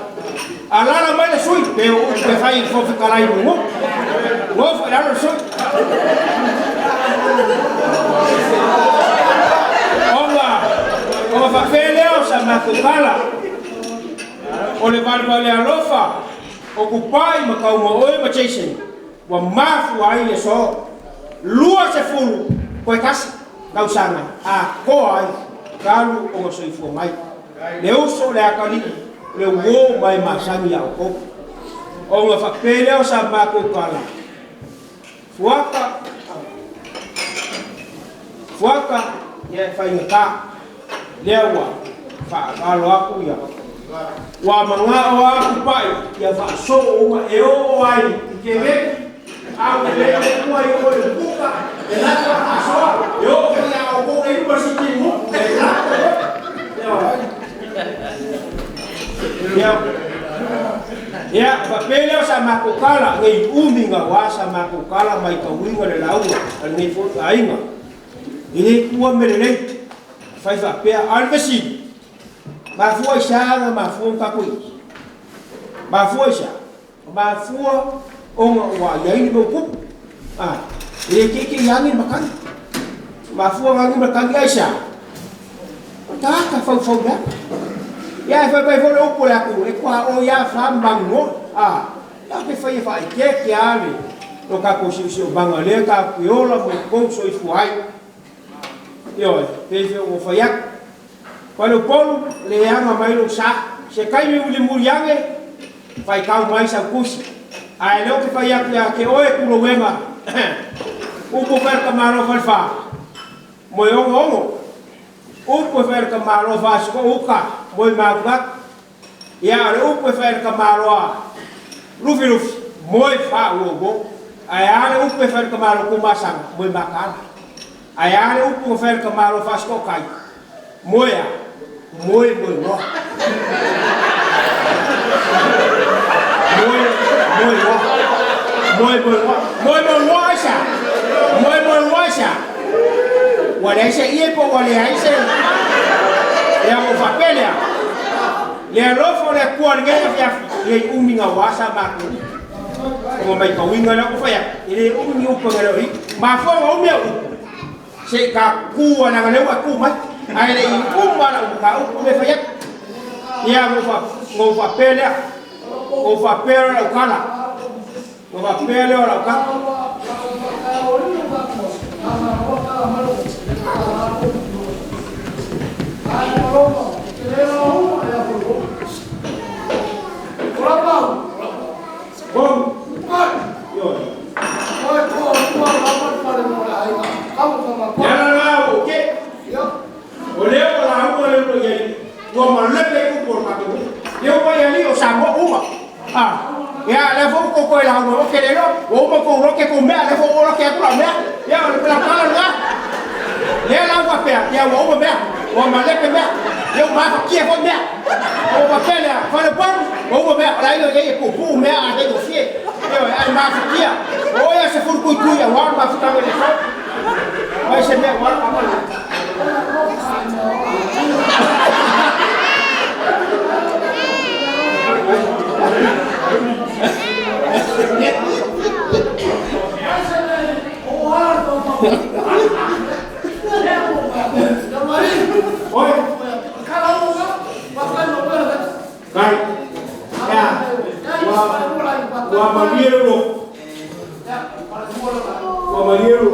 Alaala mai le sui, pe o upu e fai i le Fofoga Fetalai i le nuu. Nofo i lalo le sui. Ona, ona faapea lea o sa matou tala, o le valevale alofa o Tupai ma Taumaoe ma Jason, ua mafua ai le aso 20 toe tasi tausaga atoa ai talu ona soifua mai le uso le atalii le uo ma e masani ia outou. Ona faapea lea o sa matou tala, Fuata, Fuata, ia e faigata, lea ua faaalo atu ia, ua manao lava Tupai ia faasoo uma e oo ai i Kemeki, a ua le matua i o i le puka, e lata ona faasoa, e oo foi ia outou le University i Nuku, e lata foi. Ia, ia, faapea lea o sa matou tala, nei umi gaua sa matou tala maitauina le lauga a lenei foi aiga. E le tuua mea lelei, fai faapea. A o le fesili, mafua i se a na mafua ona tatou i i? Mafua i se a? Mafua ona ua i ai le mau tupu. A, e le teitei ane le matagi. Mafua ona agi le matagi aisea? O le tagata faufau leaga. Ia ae fai mai foi le upu a le atunuu, e tuaoi lava fa ma magunoa. A, tatou te faia faaeteete lava le lo tatou siosiomaga lea tatou te ola ma outou soifua ai. Ioe, pei foi ona ou fai atu, Faleupolu, leaga mai lou sa. Se taimi mulimuli ane, faitau mai sau tusi. Ae lea ou te fai atu ia te oe Tulouega, upu e fai a le tamaloa falefa, moe ogo ogo. Upu e fai a le tamaloa fasiko uta, moe mautatu. Ia, o le upu e fai a le tamaloa lufilufi, moe faauouo. Ae a le upu e fai a le tamaloa tumasaga, moe mataala. Ae a le upu na fai a le tamaloa faasitootai, moe a, moe moemoa. Moe moemoa. Moe moemoa. Moe moemoa aisea? Moe moemoa aisea? Ua Ua leai se ie po ua leai se ia mo faapea lea. Le alofa o le Atua i lenei afiafi, e le umi gaoa sa matou ona maitauina lea ua fai atu, e le umi ni upu e galeoi. Mafua ona umi au upu, se i tatou tu lava leaga o lea ua e tu mai, ae le i uma lau mataupu lea e fai atu. Ia, ona ou faapea lea, ona ou faapea lea o lau tala, ona faapea lea o lau tala. Le ala lena ua ou tee, o lea ua lauga le uluai ua malepe upu o le tatou nuu. Lea ua i alii o Samoa uma. Ah, ia, lea foi ua tou toe lauga, ou te le iloa, ua uma tou lote tou mea, lea foi ua ou lote atu lau mea. Ia, o le tala lena. Lea la ua faapea, ia ua uma mea, ua malepe mea, ia ua mafatia foi mea. Ua faapea lea, Faleupolu, ua uma mea, o le aiga nei e puupuu mea a faigofie. Ioe, ae mafatia. O oe a se fulutuitui aua le mafutaga i le aso. Mai se mea ua alu. Oi, kai, ia, ua malie lo, ua malie lo.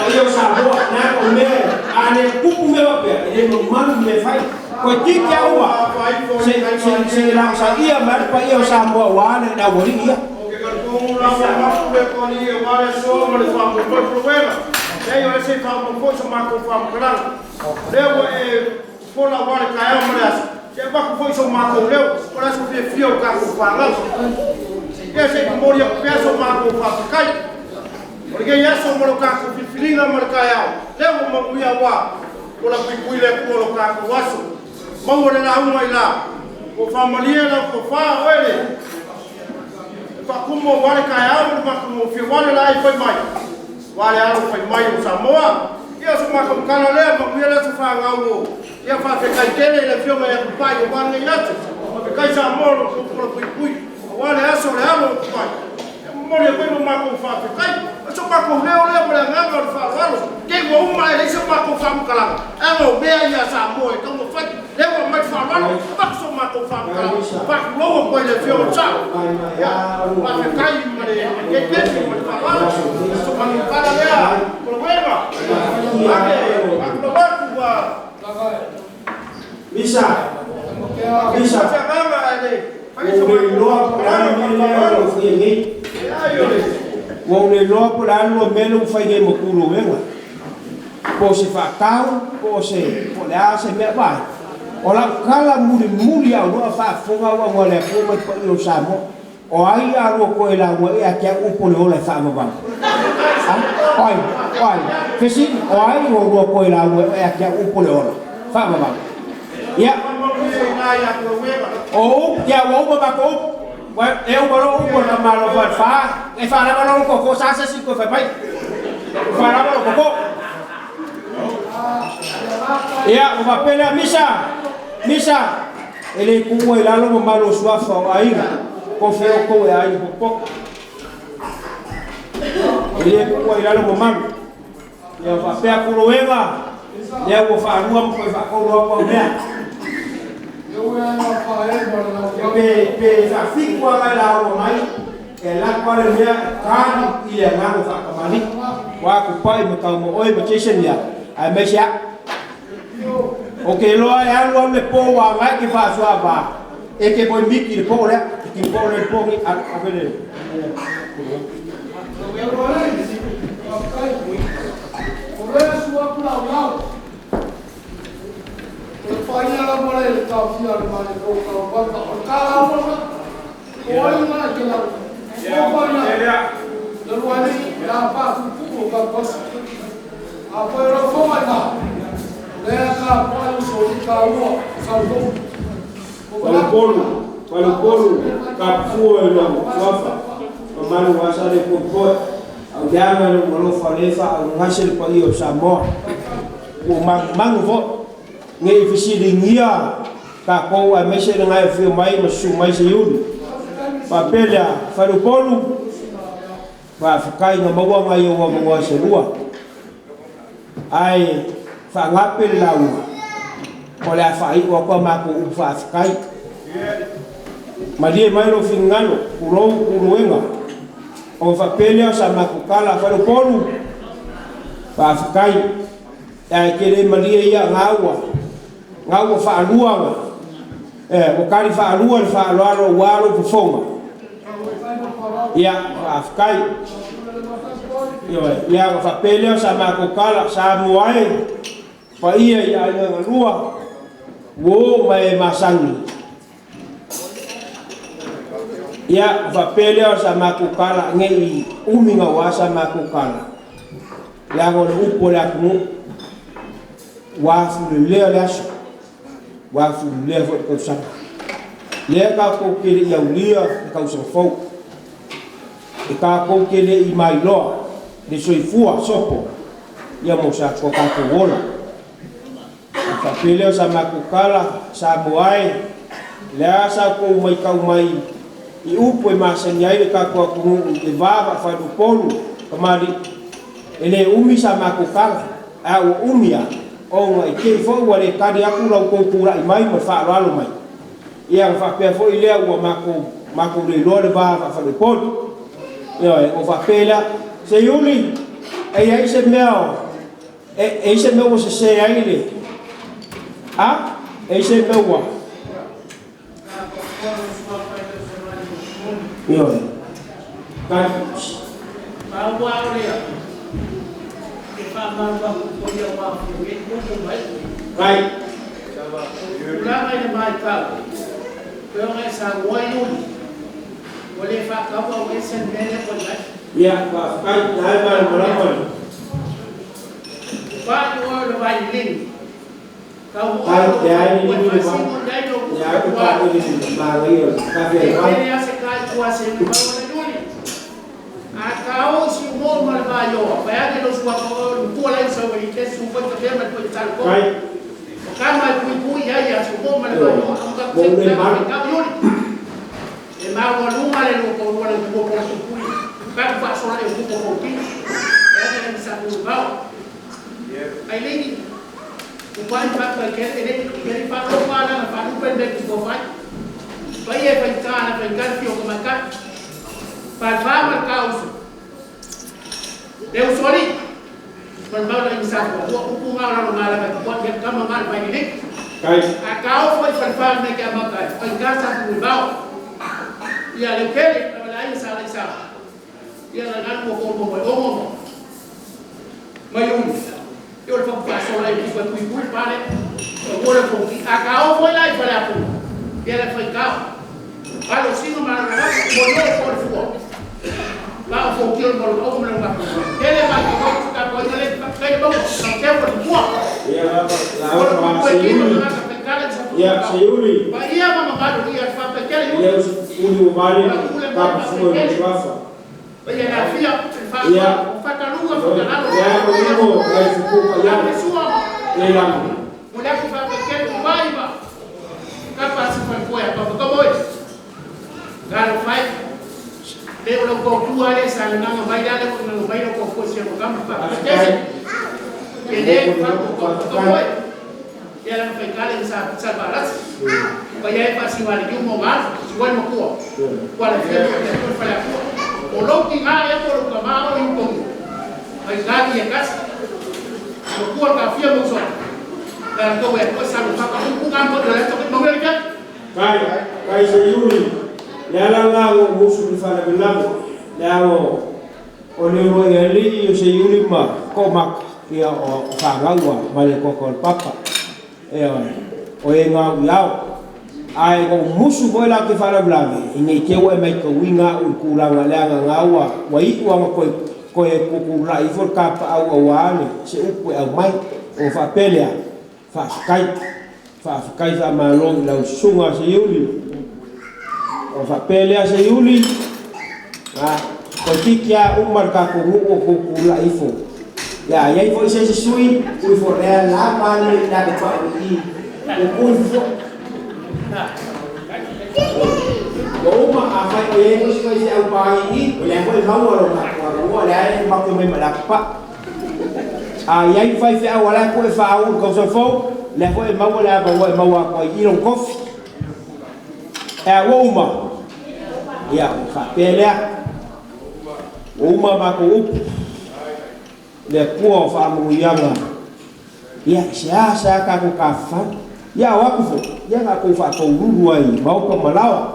Paia o Samoa, na o mea, a le kupu mea faapea, e le mamalu mea fai. Koe titi a ua, se lau sa ia mai le paia o Samoa ua le na aualii ia. O ke kalitonga la ua mapu le toani e wale so ma le whaamopoi pulowela. Lea o ese whaamopoi so mākou whaamakalanga. Lea ua e fola wale kaeo ma le aso. Se maku foi so mākou leo, o le aso fia fia o kākou whāngau. Ia se kumori aku pea so mākou whaapikai. O le kei aso ma lo kākou filifiliga ma le kaeao. Lea ua manuia wā, o la puipui le Atua o lo kākou aso. Maua le lauga i la, ua faamalie lau tofa oe le faakumu aua le kaeao ma le matagofie aua le laei fai mai, aua le alo fai mai o Samoa. Ia o so matou tala lea, manuia le aso fanau o ia faafetai tele i le afioga ia Tupai aua lenei aso. Faafetai Samoa o lo outou polapuipui aua le aso o le alo o Tupai. Ia momoli atu ai lo matou faafetai. O so matou leo lea ma le agaga o le faaaloalo, te i ua uma ae leai so matou faamatalaga, ae o mea ia a Samoa e taumafai. Lea ua aumai le faaaloalo, avatu so matou faamatalaga, faatulou atu ai i le afioga i le Sao. Ia, faafetai ma le kekefi ma le faaaloalo. O so matou tala lea, Poloega, ake, faatulou atu ua Misa, Misa, se agaga ae le fai ua so ou le matou iloa po o le a le faamatalaga ma mea le lea o faaaloalo. lo o faia nei. Leai o le Ua ou le iloa po o le a le lua mea lea ua fai nei ma Puloega. Po o se faatau, po o se, po o le a se mea vaai. O lau tala mulimuli a oloa faafofoga au aua le Atua mai paia o Samoa. O ai a lua toe lauga ia te au upu o le ola e faavavau? A? O ai? O ai? Fesili, o ai o lua toe lauga ia te au upu o le ola faavavau? Ia. O upu, ia ua uma matou upu. Ua e uma loa upu a le tamaloa falefa, e faalava loa lou tootoo sa se isi toe fai mai. Ua faalava lou tootoo. Ia, ua faapea lea, Misa, Misa, e le tuua i lalo mamalu o suafa o aiga, tofe outou e aiga potopoto. E le tuua i lalo mamalu. Ia faapea Puloega, lea ua faalua ma toe faatolu atu au mea. Pe, pe faafitu lava e lauga mai, e alu atu lava le mea e tali i le agaga faatamalii. Ua Tupai ma Taumaoi ma Jason ia, aemaise au. Ou te iloa e alu alu le po ua agai ke faasoa e te moe miki i le po lea, e te po lea i le po nei, alu ave le. Faleupolu. Faleupolu kapufua i lou suafa mamalu ua sa le poepoe auleaga i lou alofa o lē faaugase le paia o Samoa ua magumagu foʻi nei fesiligia takou aemaise le gae afio mai ma susu mai Seiuli faapea lea Faleupolu faafetai na maua nai ou avanoa se lua ae faagape le lauga o le a faaiu atu a matou upu faafetai. Malie mai lou finagalo tulou puluega ona faapea lea o sa matou tala Faleupolu faafetai ae tele malie ia gaua gaua faalua ua tali faalua le faaaloalo aua lou fofoga. Ia faafetai. Ia ona faapea lea o sa matou tala Samoa e paia i aiga galua uo ma e masani. Ia faapea lea o sa matou tala nei umi gaua sa matou tala leaga o le upu o le atunuu ua afulelea le aso ua afulelea foi le tausaga lea tatou te le i aulia le tausaga fou e tatou te le i mailoa le soifua sopo ia mo sa ko tatou ola. Faapea lea o sa matou tala Samoa e le a sa kou mai tau mai i upu e masani ai le tatou atunuu i le va Faleupolu kamali'i e le umi sa matou tala ae ua umi a ona e tei foi ua le tali atu lau tou tulai mai ma le faaaloalo mai. Ia ona faapea foi lea ua matou le iloa le va Faleupolu. Ioe o faapea lea Seiuli e i ai se mea e i se mea ua sese ai le a e i se mea ua ioe kai kai ia faafetai nae malamalama kai leai ni le va leai ko ta ni magaia ka fia mai. Kai kai ia la ma Seiuli ia Seiuli ia uli o vale kapufua i suafa ia ia o nimo ngai fukuka ia le lama kai kai Seiuli le ala nga o musu ni falavelave le ao o le ua i alii o Seiuli ma komaka ia o fagaua ma le koko o le papa e o e ngau iau ae o musu foi la te falavelave i nei te ua e mai kauiga u le kulaga leaga gaua ua iʻu aga koe koe kukulaʻi ifo le kapaʻau auā le se upu e aumai o faapea lea faafetai faafetai faamalo i lau susuga Seiuli. Ona faapea lea, Seiuli, a toeitiiti lava uma le tatou nuu o tou tulai ifo. Ia a i ai foi se isi sui, tuu ifo lea lava le i na te pau i i. Ua tuu ifo foi. Ua uma, afai o i ai foi si faifeau papalagi i i, o lea foi e maua lo tatou avanoa, o lea e matou te omai ma le atopau. A i ai ni faifeau o la e pue faauu i le tausaga fou, o lea foi e maua le avanoa e maua atu ai i i lona tofi. Ae a ua uma? Ia, ona faapea lea, ua uma a matou upu, le Atua o faamanuiaga, ia, e seasea tatou tafafao. Ia, a o atu foi, ia na outou faataululu lava i maota ma laoa.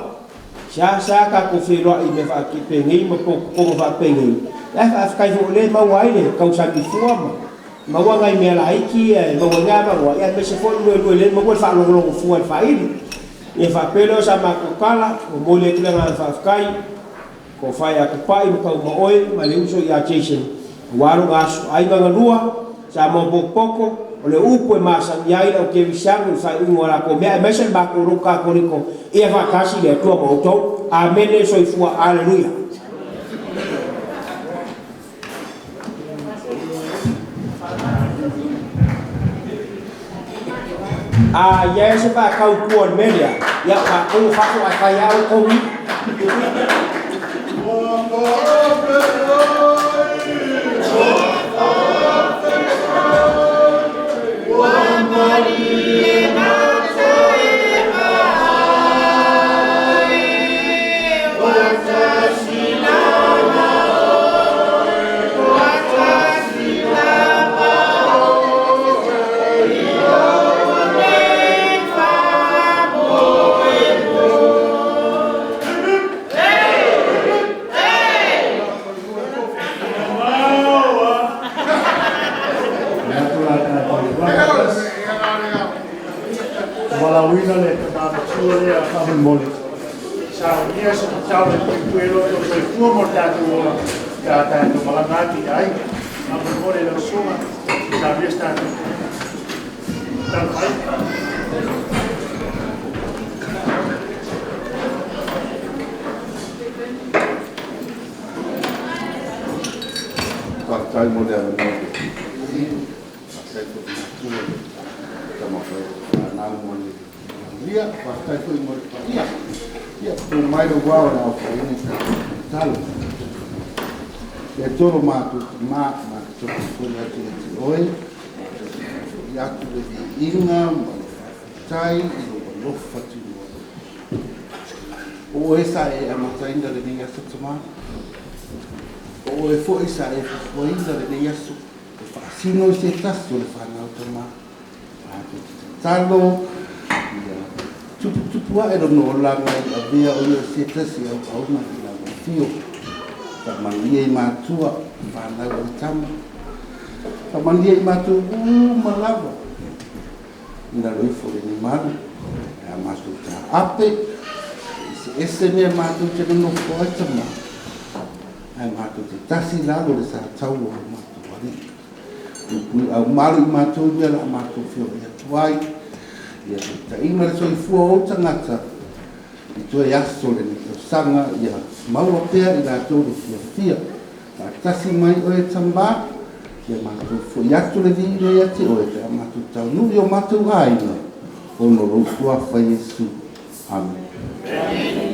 E seasea tatou feiloai i mea faapenei ma potopotoga faapenei, ae faafetai foi o lea e maua ai le tausami fua ma maua nai mea laiti ia e maua ai nai avanoa, aemaise foi le luelue lea e maua le faalogologo fua i le faili. Ia faapea lea o sa matou tala, momoli atu le agaga faafetai, tofa ia Tupai ma Taumaoe ma le uso ia Jason aua lona aso. Aiga na lua, Samoa potopoto, o le upu e masani ai le au kerisiano i le faaiuga o latou mea aemaise le matou lotu Katoliko, ia faatasi le Atua ma outou. Amene soifua Aleluia. A i ai se faatau i tua o le mea lea, ia o matou o fafo ae fai lava outou i. Valaauina le tama matua lea faamolemole. Saunia se tatalo e puipui ai lo outou soifua ma lo tatou ola pe a tatou malaga atu i aiga. Faamolemole lau susuga, saunia se tatou tatalo mai. Faafetai mo le avanoa. Faafetai foi i matua le taumafai atu e fanau mo le manuia. Faafetai foi mo le paia. Ia, tu mai lou ao e aofaiina i tatou tatalo. Le Atua lo matou Tama, matou te momoli atu ia te Oe, momoli atu le viiga ma le faafetai i lou alofa tunoa. O Oe sa e amataina lenei aso Tama. O Oe foi sa e fuafuaina lenei aso e faasino i se tasi o le fanau Tama. Matou te tatalo ia tuputupu ae lona olaga i avea o ia o se tasi e auauna i lau afio. Faamanuia i matua, fanau a le tama. Faamanuia i matou uma lava i lalo ifo o lenei malu. E a matou taape, e eseese mea matou te nonofo ai Tama, ae matou te tasi i lalo o le sa taua o lo matou Alii. Puipui aumalu i matou i mea o le a matou feoai atu ai. Ia taitaiina le soifua o ou tagata i toe aso o lenei tausaga, ia maua pea i latou le fiafia. Faatasi mai oe e Tama, ia matou foi atu le viiga ia te oe pe a matou taunuu i o matou aiga, ona o lou Suafa Iesu. Amene.